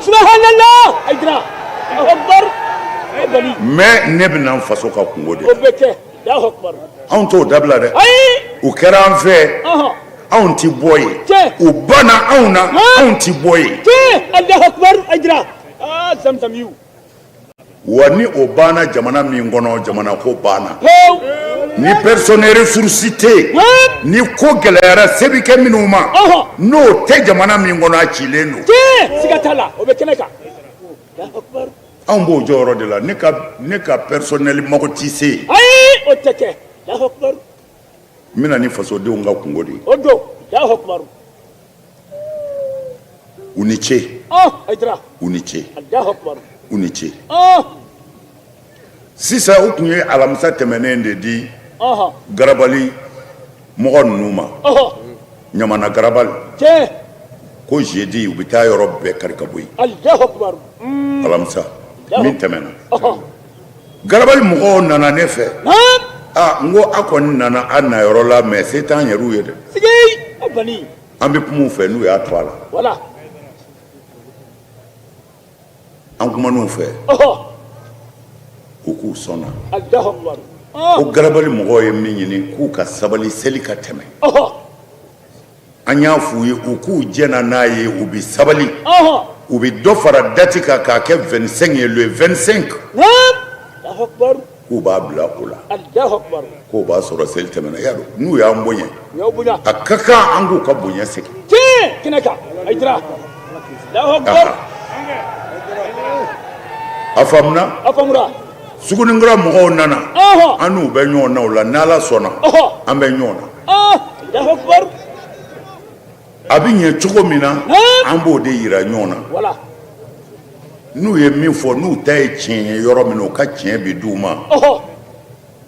Subhanallah, Hayidara, Alahu akubar. Mais ne bɛna n faso ka kunko de. O bɛ kɛ. Alahu akubar. Anw t'o dabila dɛ. Ayi. U kɛra an fɛ. Anw tɛ bɔ yen. Tiɲɛ. U banna anw na, anw tɛ bɔ yen. Tiɲɛ, Alahu akubar, Hayidara. Aa, zamzamiyu. Wa ni o banna jamana min kɔnɔ, jamana ko banna. Pewu. Ni personne ressource tɛ yen, ni ko gɛlɛyara, se bɛ kɛ minnu ma, n'o tɛ jamana min kɔnɔ, a cilen don. Tiɲɛ, siga t'a la, o bɛ kɛnɛ kan. Alahu akubar. Anw b'o jɔyɔrɔ de la. Ne ka personnel mago tɛ se yen. Ayi, o tɛ kɛ. Alahu akubar. N bɛna ni fasodenw ka kunko de ye. O don. Alahu akubar. U ni ce. Hayidara. U ni ce. Alahu akubar. U ni ce. Sisan, u tun ye alamisa tɛmɛnen de di garabali mɔgɔ ninnu ma, Ɲamana garabali, ko jeudi u bɛ taa yɔrɔ bɛɛ kari ka bɔ yen. Alahu akubar. Alamisa min tɛmɛna, garabali mɔgɔw nana ne fɛ. Aa, n ko a kɔni nana a na yɔrɔ la, mais se t'an yɛrɛw ye dɛ. An bɛ kuma u fɛ n'u y'a to a la. An kuman'u fɛ, u k'u sɔnna ko garabali mɔgɔw ye min ɲini, k'u ka sabali, seli ka tɛmɛ. An y'a f'u ye, u k'u jɛna n'a ye, u bɛ sabali, u bɛ dɔ fara date kan k'a kɛ 25 ye, le 25, k'u b'a bila o la, k'o b'a sɔrɔ seli tɛmɛna. Y'a dɔn, n'u y'an bonya, a ka kan an k'u ka bonya segin. Kɛnɛ kan, Hayidara. Alahu akubar. A faamuna? A faamuna. Suguninkura mɔgɔw nana, an n'u bɛ ɲɔgɔn na o la. N'Ala sɔnna, an bɛ ɲɔgɔn na. Alahu akubar. A bɛ ɲɛ cogo min na, an b'o de yira ɲɔgɔn na. N'u ye min fɔ, n'u ta ye tiɲɛ ye yɔrɔ min na, u ka tiɲɛ bɛ d'u ma.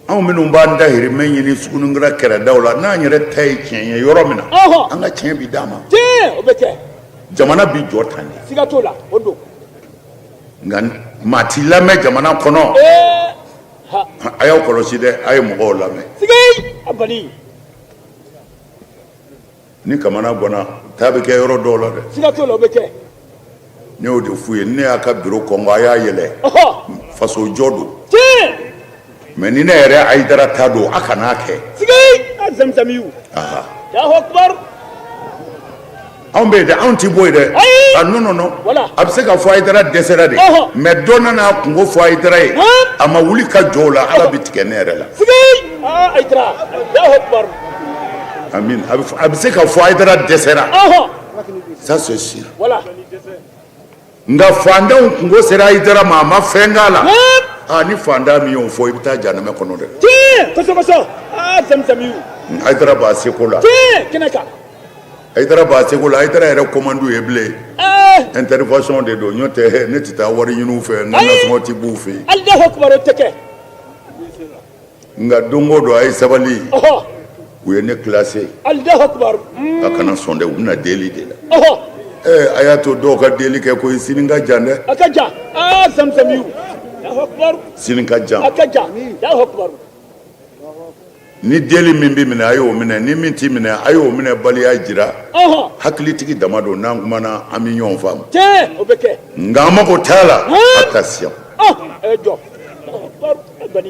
Anw minnu b'an dahirimɛ ɲini Suguninkura kɛrɛdaw la, n'an yɛrɛ ta ye tiɲɛ ye yɔrɔ min na, an ka tiɲɛ bɛ d'an ma. Tiɲɛ, o bɛ kɛ. Jamana bɛ jɔ tan de. Siga t'o la, o don. Nka maa t'i lamɛn jamana kɔnɔ. A y'aw kɔlɔsi dɛ, a ye mɔgɔw lamɛn. Sigi a bali. Ni kamana ganna, taa bɛ kɛ yɔrɔ dɔw la dɛ. Siga t'o la, o bɛ kɛ. Ne y'o de f'u ye, ne y'a ka biro kɔngɔ, a y'a yɛlɛ, faso jɔ don. Mais ni ne yɛrɛ Hayidara ta don, a kan'a kɛ. Sigi a zamzamiyu. Alahu akubar. Anw bɛ yen dɛ, anw ti bɔ yen dɛ. Ayi. A non, non, non. Voilà. A bɛ se ka fɔ Hayidara dɛsɛra de, mais dɔ nana a kunko fɔ Hayidara ye, a ma wuli ka jɔ o la, Ala bɛ tigɛ ne yɛrɛ la. Sigi aa Hayidara, Alahu akubar. Amin. A bɛ se ka fɔ Hayidara dɛsɛra, ça c'est sûr. Nka fantanw kunko sera Hayidara ma, a ma fɛn k'a la. Aa, ni fantan min y'o fɔ, i bɛ taa jahanamɛ kɔnɔ dɛ. Tiɲɛ, kosɛbɛ kosɛbɛ. Aa, zamzamiyu. Hayidara b'a seko la. Tiɲɛ, kɛnɛ kan. Hayidara b'a seko la. Hayidara yɛrɛ commande ye bilen, intervention de don. N'o tɛ, ne tɛ taa wari ɲini u fɛ, n ka nasɔngɔ tɛ b'u fɛ yen. Alahu akubar, o tɛ kɛ. Nka don o don, a ye sabali. U ye ne classé. Alahu akubar. A kana sɔn dɛ, u bɛna deli de la. Ɛɛ, a y'a to dɔw ka deli kɛ koyi, sini ka jan dɛ. A ka jan. Aa, zamzamiyu. Alahu akubar. Sini ka jan. A ka jan. Alahu akubar. Ni deli min bɛ minɛ, a y'o minɛ. Ni min tɛ minɛ, a y'o minɛ. Baliya jira. Hakilitigi dama don, n'an kumana, an bɛ ɲɔgɔn faamu. Tiɲɛ, o bɛ kɛ. Nka an mako t'a la, attention. Ɛ jɔ. Alahu akubar.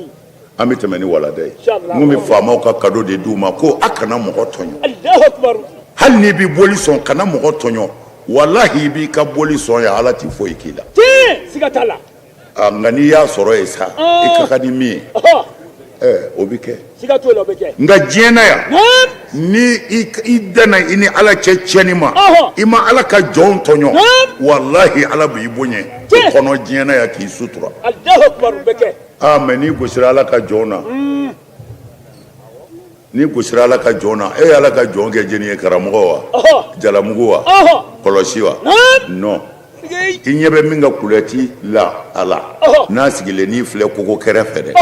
An bɛ tɛmɛ ni walada ye. N bɛ faamaw ka cadeau de d'u ma ko a kana mɔgɔ tɔɲɔ. Hali n'i bɛ boli sɔn, kana mɔgɔ tɔɲɔ. Walahi, i b'i ka boli sɔn yan, Ala tɛ foyi k'i la. Siga t'a la. Nka n'i y'a sɔrɔ yen sa, i ka kan ni min ye, o bɛ kɛ. Siga t'o la, o bɛ kɛ. Nka diɲɛ na yan, ni i danna i ni Ala cɛ tiɲɛni ma, i ma Ala ka jɔnw tɔɲɔ, walahi, Ala b'i bonya o kɔnɔ diɲɛ na yan k'i sutura. Alahu akibaru, o bɛ kɛ. Aa, mais n'i gosira Ala ka jɔn na, n'i gosira Ala ka jɔn na, e ye Ala ka jɔn kɛ jɛni ye? Karamɔgɔ wa, jalamugu wa, kɔlɔsi wa? Non, i ɲɛ bɛ min ka kulɛti la a la n'a sigilen n'i filɛ kogo kɛrɛfɛ dɛ,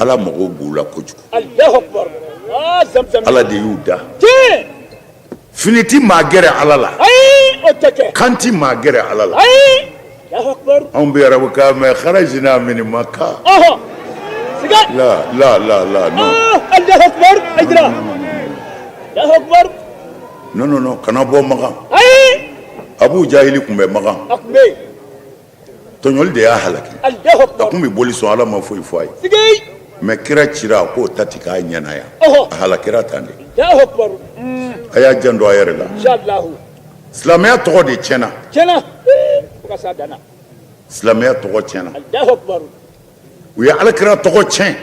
Ala mago b'u la kojugu. Ala de y'u da. Fini ti maa gɛrɛ Ala la, kan ti maa gɛrɛ Ala la. Anw bɛ arabukan mɛn, kharajina min Maka, la la la la, non non non non, kana bɔ Makan. Abu Jahili tun bɛ Makan, tɔɲɔli de y'a halaki. A tun bɛ boli sɔn, Ala ma foyi fɔ a ye. Mais kira cira, a k'o ta ti k'a ɲɛna yan, a halakira tan de. A y'a janto a yɛrɛ la. Silamɛya tɔgɔ de tiɲɛna, silamɛya tɔgɔ tiɲɛna. U ye alakira tɔgɔ tiɲɛ,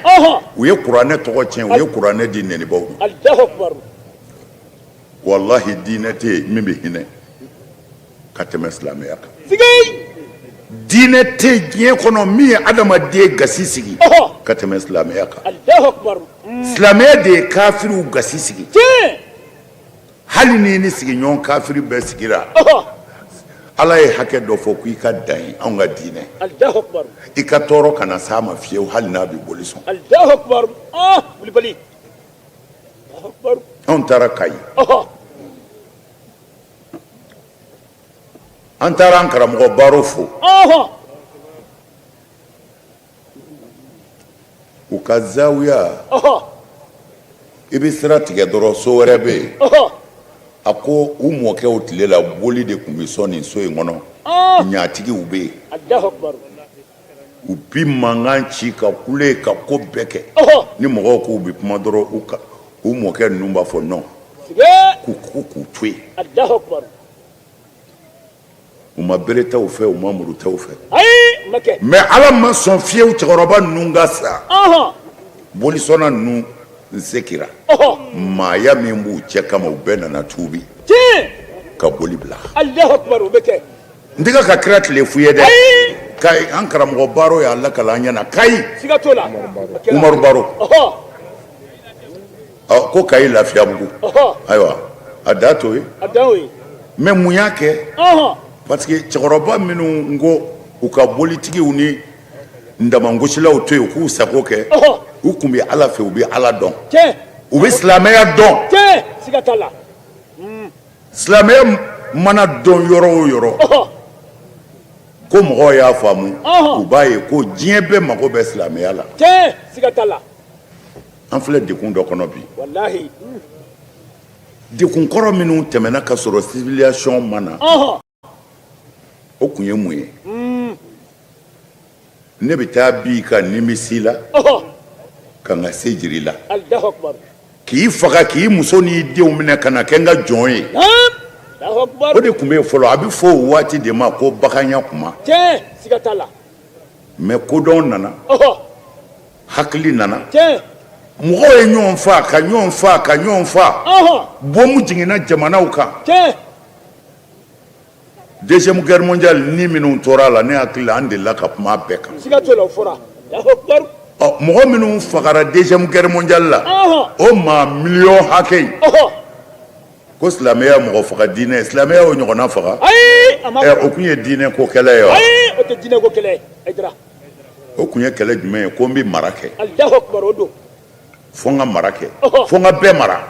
u ye kuranɛ tɔgɔ tiɲɛ, u ye kuranɛ di nɛnibaw ma. Walahi, diinɛ tɛ yen min bɛ hinɛ ka tɛmɛ silamɛya kan. Diinɛ tɛ diɲɛ kɔnɔ min ye adamaden gasi sigi ka tɛmɛ silamɛya kan. Silamɛya de ye kafiriw gasi sigi. Hali ni ni sigiɲɔgɔn kafiri bɛɛ sigira, Ala ye hakɛ dɔ fɔ ko i ka dan ye anw ka diinɛ, i ka tɔɔrɔ kana s'a ma fiyewu, hali n'a bɛ boli sɔn. Anw taara Kayi, an taara an karamɔgɔ Baro fo u ka zawiya. I bɛ sira tigɛ dɔrɔn, so wɛrɛ bɛ yen. A ko u mɔkɛw tile la, boli de tun bɛ sɔn nin so in kɔnɔ, ɲatigiw bɛ yen, u bi mankan ci ka kule ka ko bɛɛ kɛ. Ni mɔgɔw k'u bɛ kuma dɔrɔn, u ka u mɔkɛ ninnu b'a fɔ non, k'u to yen. U ma bere ta u fɛ, u ma muru ta u fɛ, mais Ala ma sɔn fiyewu cɛkɔrɔba ninnu ka sa. Bolisɔnna ninnu sekira maaya min b'u cɛ kama, u bɛɛ nana tuubi ka boli bila. N tɛ ka kira tile f'u ye dɛ. Kayi, an karamɔgɔ Baro y'a lakali an ɲɛna Kayi, Umaru Baro ko Kayi Lafiyabugu. Ayiwa, a da t'o ye, mais mun y'a kɛ? Parce que cɛkɔrɔba minnu ko u ka bolitigiw ni ndamangosilaw to yen, u k'u sago kɛ, u tun bɛ Ala fɛ, u bɛ Ala dɔn, u bɛ silamɛya dɔn. Silamɛya mana dɔn yɔrɔ o yɔrɔ, ko mɔgɔw y'a faamu, u b'a ye ko diɲɛ bɛɛ mago bɛ silamɛya la. An filɛ degun dɔ kɔnɔ bi, degun kɔrɔ minnu tɛmɛna ka sɔrɔ civilisation ma na, o tun ye mun ye? Ne bɛ taa bin i kan nimisi la, ka n ka se jira i la, k'i faga, k'i muso n'i denw minɛ ka na kɛ n ka jɔn ye. O de tun bɛ yen fɔlɔ. A bɛ fɔ o waati de ma ko baganya kuma. Mais kodɔn nana, hakili nana, mɔgɔw ye ɲɔgɔn faa, ka ɲɔgɔn faa, ka ɲɔgɔn faa, bɔnbu jiginna jamanaw kan. Deuxième guerre mondiale ni minnu tora a la, ne hakili la, an delila ka kuma bɛɛ kan. Ɔ, mɔgɔ minnu fagara deuxième guerre mondiale la, o maa miliyɔn hakɛ in, ko silamɛya mɔgɔ faga diinɛ ye, silamɛya y'o ɲɔgɔnna faga? Ɛ, o tun ye diinɛ ko kɛlɛ ye wa? O tun ye kɛlɛ jumɛn ye? Ko n bɛ mara kɛ, fo n ka mara kɛ, fo n ka bɛɛ mara.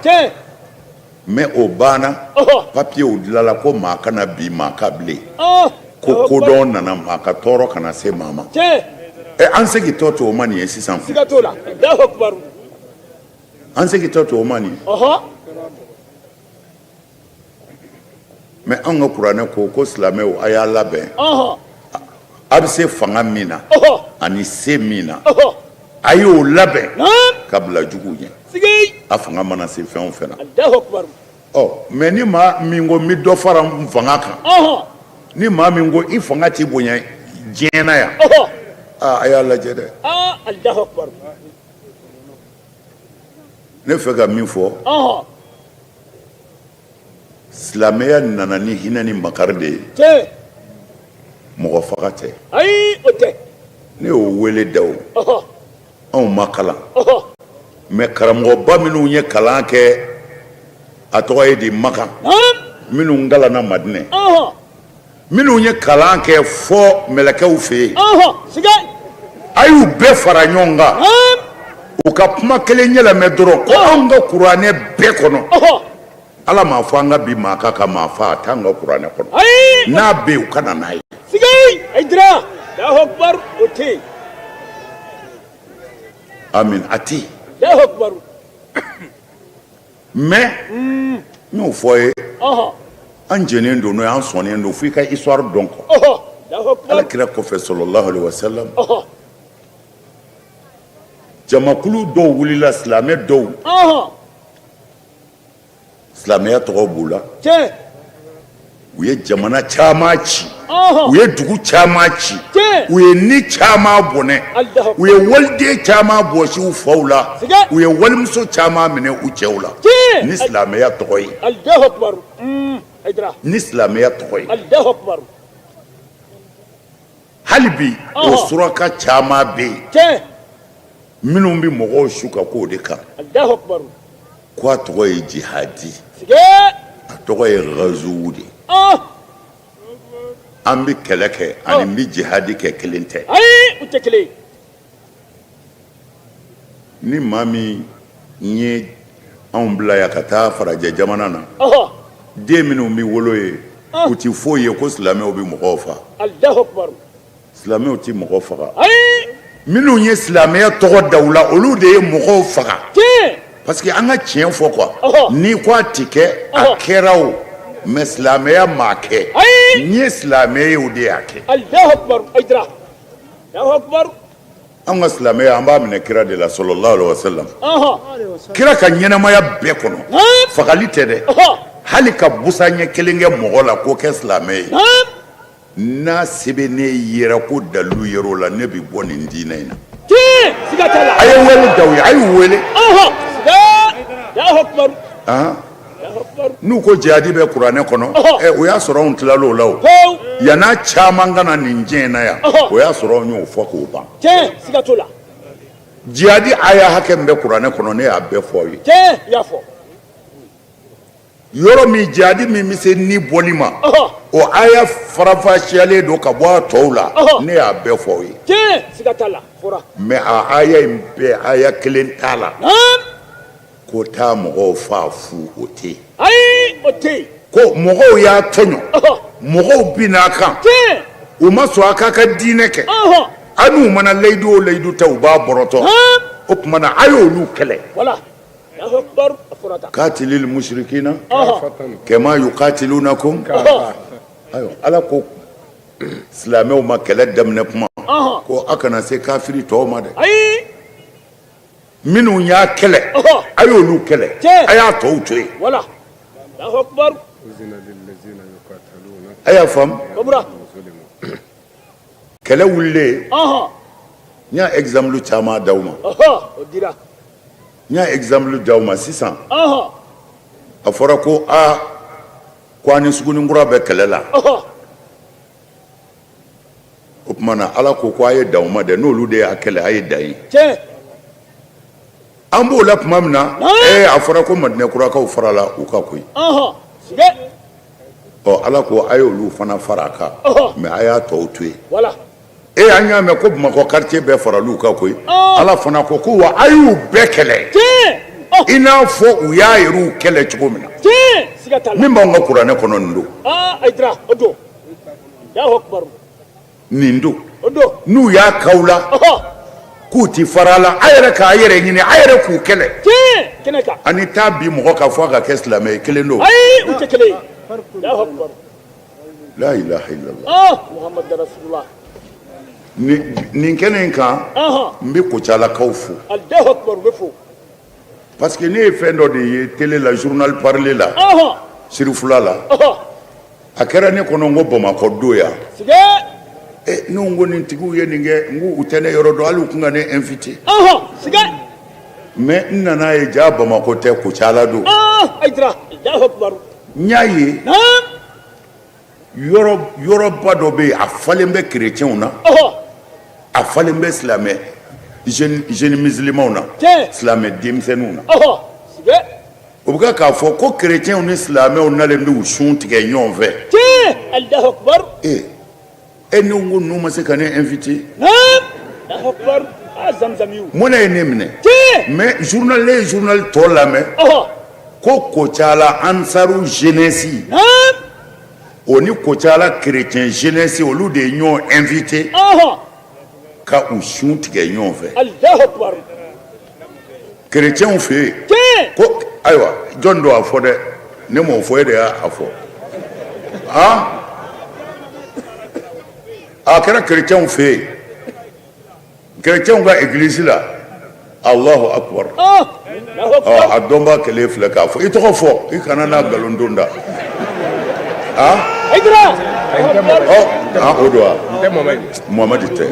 Mais o banna, papiyew dilanla ko maa kana bin maa kan bilen, ko kodɔn nana, maa ka tɔɔrɔ kana se maa ma. Ɛ, an segintɔ to o ma nin ye sisan, an segintɔ to o ma nin ye. Mais anw ka kuranɛ ko ko silamɛw, a y'a labɛn, a bɛ se fanga min na ani se min na. A y'o labɛn ka bila juguw ɲɛ. A fanga mana se fɛn o fɛn na. Ɔ mais ni maa min ko n bɛ dɔ fara n fanga kan, ni maa min ko i fanga tɛ bonya diɲɛ na yan, aa a y'a lajɛ dɛ. Ne fɛ ka min fɔ, silamɛya nana ni hinɛ ni makari de ye, mɔgɔ faga tɛ. Ayi, o tɛ. Ne y'o wele da o, anw ma kalan, mais karamɔgɔba minnu ye kalan kɛ, a tɔgɔ ye di, Makan, minnu kalanna Madinɛ, minnu ye kalan kɛ fɔ mɛlɛkɛw fɛ yen, a y'u bɛɛ fara ɲɔgɔn kan, u ka kuma kelen yɛlɛmɛ dɔrɔn ko anw ka kuranɛ bɛɛ kɔnɔ, Ala m'a fɔ an ka bin maa kan ka maa faa. A t'an ka kuranɛ kɔnɔ. N'a bɛ yen, u ka na n'a ye. Amin, a tɛ yen. Mais n y'o fɔ ye, an jɛnnen don n'o ye, an sɔnnen don, fo i ka histoire dɔn quoi. Ala kira kɔfɛ, sallallahu alaihi wasallam, jamakulu dɔw wulila, silamɛ dɔw, silamɛya tɔgɔ b'u la, u ye jamana caman ci, u ye dugu caman ci, u ye ni caman bɔnɛ, u ye waliden caman bɔsi u faw la, u ye walimuso caman minɛ u cɛw la ni silamɛya tɔgɔ ye, ni silamɛya tɔgɔ ye. Hali bi o suraka caman bɛ yen minnu bɛ mɔgɔw su ka k'o de kan, ko a tɔgɔ ye jihadi, a tɔgɔ ye gazuwu de. An bɛ kɛlɛ kɛ ani n bɛ jihadi kɛ, kelen tɛ. Ni maa min ye anw bila yan ka taa farajɛ jamana na, den minnu bɛ wolo yen, u tɛ foyi ye ko silamɛw bɛ mɔgɔw faa. Silamɛw tɛ mɔgɔ faga. Minnu ye silamɛya tɔgɔ da u la, olu de ye mɔgɔw faga, parce que an ka tiɲɛ fɔ quoi, n'i ko a tɛ kɛ, a kɛra o, mais silamɛya m'a kɛ. N ye silamɛ ye, o de y'a kɛ. An ka silamɛya, an b'a minɛ kira de la, sallallahu alaihi wasallam. Kira ka ɲɛnamaya bɛɛ kɔnɔ, fagali tɛ dɛ, hali ka busan ɲɛ kelen kɛ mɔgɔ la k'o kɛ silamɛ ye, n'a sɛbɛnnen yera ko dalilu yer'o la, ne bɛ bɔ nin diinɛ in na. A ye wele da u ye, a y'u wele. N'u ko jihadi bɛ kuranɛ kɔnɔ, ɛ, o y'a sɔrɔ anw tilal'o la o. Yann'a caman ka na nin diɲɛ in na yan, o y'a sɔrɔ anw y'o fɔ k'o ban. Jihadi aya hakɛ min bɛ kuranɛ kɔnɔ, ne y'a bɛɛ fɔ aw ye. Yɔrɔ min jihadi min bɛ se ni bɔli ma, o aya faranfasiyalen don ka bɔ a tɔw la, ne y'a bɛɛ fɔ aw ye. Mais a aya in bɛɛ, aya kelen t'a la ko taa mɔgɔw faa fu, o tɛ yen. Ayi, o tɛ yen. Ko mɔgɔw y'a tɔɲɔ, mɔgɔw binna a kan, u ma sɔn a k'a ka diinɛ kɛ, a n'u mana layidu o layidu ta, u b'a bɔrɔtɔ, o tuma na a y'olu kɛlɛ. Katilil musirikina kama yukatilunakum. Ayiwa, Ala ko silamɛw ma kɛlɛ daminɛ kuma ko a kana se kafiri tɔw ma dɛ. Minnu y'a kɛlɛ, a y'olu kɛlɛ, a y'a tɔw to yen. A y'a faamu, kɛlɛ wulilen, n y'a exemple caman d'aw ma, n y'a exemple d'aw ma. Sisan a fɔra ko aa, ko an ni Suguninkura bɛ kɛlɛ la. O tuma na Ala ko ko a ye dan u ma dɛ, n'olu de y'a kɛlɛ, a ye dan yen. An b'o la tuma min na, ee, a fɔra ko Madinɛkurakaw farala u kan koyi. Ɔ, Ala ko a y'olu fana fara a kan, mais a y'a tɔw to yen. E, an y'a mɛn ko Bamakɔ quartier bɛɛ faral'u kan koyi. Ala fana ko ko wa a y'u bɛɛ kɛlɛ i n'a fɔ u y'a yɛrɛw kɛlɛ cogo min na. Min b'anw ka kuranɛ kɔnɔ, nin don. Nin don, n'u y'a k'aw la k'u ti fara la, a yɛrɛ k'a yɛrɛ ɲini, a yɛrɛ k'u kɛlɛ. Ani taa bin mɔgɔ kan fo a ka kɛ silamɛ ye, kelen don. La ilaha illallah. Nin kɛnɛ in kan, n bɛ Kocalakaw fo. Alahu akibaru, u bɛ fo. Parce que ne ye fɛn dɔ de ye télé la, journal parlé la, sirifula la. A kɛra ne kɔnɔ n ko Bamakɔ don yan. Ne ko nin tigiw ye nin kɛ, n ko u tɛ ne yɔrɔ dɔn, hali u tun ka ne invité. Mais n nana ye ja Bamakɔ tɛ, Kocala don. N y'a ye yɔrɔba dɔ bɛ yen, a falen bɛ kerecɛnw na, a falen bɛ silamɛ jeune musulmanw na, silamɛ denmisɛnninw na. O bɛ k'a fɔ ko kerecɛnw ni silamɛw nalen bɛ u sun tigɛ ɲɔgɔn fɛ. Ee e, ne ko ninnu ma se ka ne invité. Mun ye ne minɛ? Mais journal, ne ye journal tɔ lamɛn ko Kocala Ansaru jeunesse o ni Kocala chrétien jeunesse, olu de ye ɲɔgɔn invité ka u sun tigɛ ɲɔgɔn fɛ kerecɛnw fɛ yen. Ko ayiwa, jɔn don a fɔ dɛ? Ne m'o fɔ, e de y'a fɔ. A kɛra kerecɛnw fɛ yen, kerecɛnw ka egilisi la. Alahu akubar! A dɔnbaa kelen filɛ k'a fɔ. I tɔgɔ fɔ, i kana n'a nkalon don da. O don wa? Muhamadi tɛ.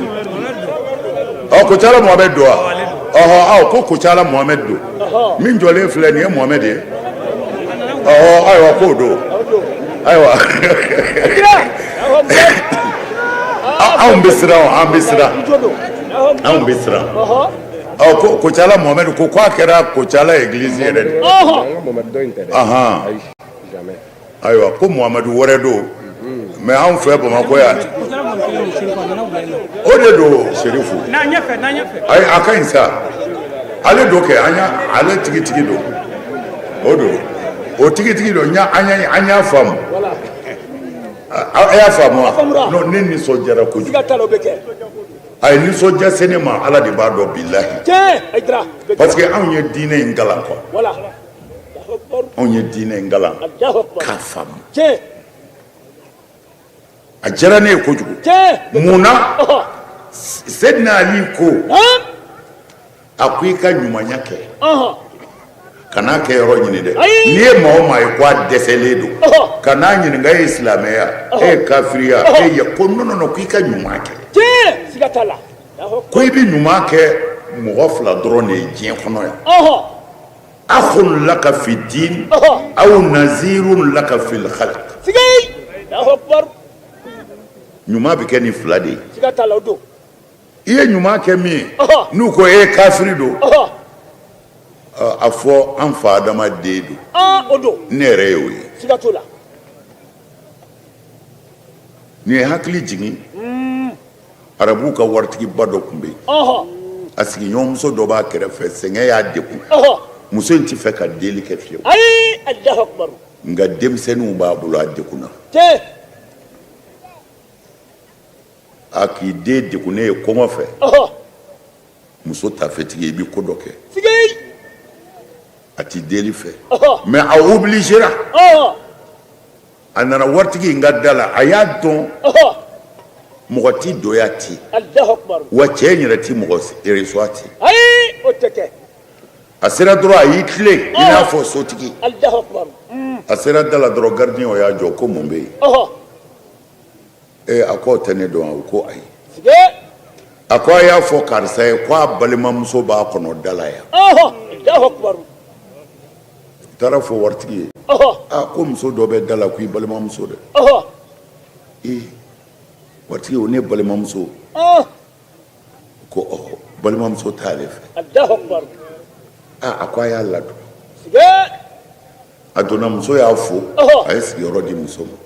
Ɔ, Kocala Muhamɛdi don wa? Ɔhɔ, aw ko Kocala Muhamɛdi don. Min jɔlen filɛ nin ye, Muhamɛdi ye. Ɔhɔ, ayiwa, k'o don. Ayiwa, anw bɛ siran, an bɛ siran, anw bɛ siran. Ɔ, ko Kocala Muhamɛdi ko k'a kɛra Kocala egilizi yɛrɛ de. Ahan, ayiwa, ko Muhamadu wɛrɛ don, mais anw fɛ Bamakɔ yan, o de don. Serifu, ayi, a ka ɲi sa, ale don kɛ, an y'a ale tigitigi don, o don, o tigitigi don. An y'a faamu, a y'a faamu wa? Non, ne nisɔndiyara kojugu. A ye nisɔndiya se ne ma, Ala de b'a dɔn, bilahi, parce que anw ye diinɛ in kalan quoi, anw ye diinɛ in kalan k'a faamu. A diyara ne ye kojugu. Mun na? Sedina Ali ko, a ko i ka ɲumanya kɛ, kan'a kɛ yɔrɔ ɲini dɛ. N'i ye maa o maa ye ko a dɛsɛlen don, kan'a ɲininka e ye silamɛya, e ye kafiriya, e ye ko non, non, non, ko i ka ɲuman kɛ. Ko i bɛ ɲuman kɛ mɔgɔ fila dɔrɔn de ye diɲɛ kɔnɔ yan: akhun laka fi din aw nazirun laka fil khalq. Ɲuman bɛ kɛ nin fila de ye. I ye ɲuman kɛ min ye, n'u ko e ye kafiri don, a fɔ an fa Adama den don, ne yɛrɛ ye o ye. Nin ye hakili jigin, arabuw ka waritigiba dɔ tun bɛ yen. A sigiɲɔgɔnmuso dɔ b'a kɛrɛfɛ, sɛgɛn y'a degun. Muso in tɛ fɛ ka deli kɛ fiyewu, nka denmisɛnninw b'a bolo, a degunna. A k'i den degunnen ye kɔngɔ fɛ, muso tafetigi, i bɛ ko dɔ kɛ. A tɛ deli fɛ, mais a obligera. A nana waritigi in ka da la, a y'a dɔn mɔgɔ t'i don yan ten, wa cɛ in yɛrɛ tɛ mɔgɔ reçoit ten. A sera dɔrɔn, a y'i tilen i n'a fɔ sotigi. A sera da la dɔrɔn, gardien o y'a jɔ ko mun bɛ yen? Ee, a ko tɛ ne dɔn? O ko ayi. A ko a y'a fɔ karisa ye ko a balimamuso b'a kɔnɔ da la yan. Taara fɔ waritigi ye, aa, ko muso dɔ bɛ da la, ko i balimamuso dɛ. Ee, waritigi, o ne balimamuso? Ko ɔhɔ, balimamuso t'ale fɛ. Aa, a ko a y'a ladon. A donna, muso y'a fo, a ye sigiyɔrɔ di muso ma.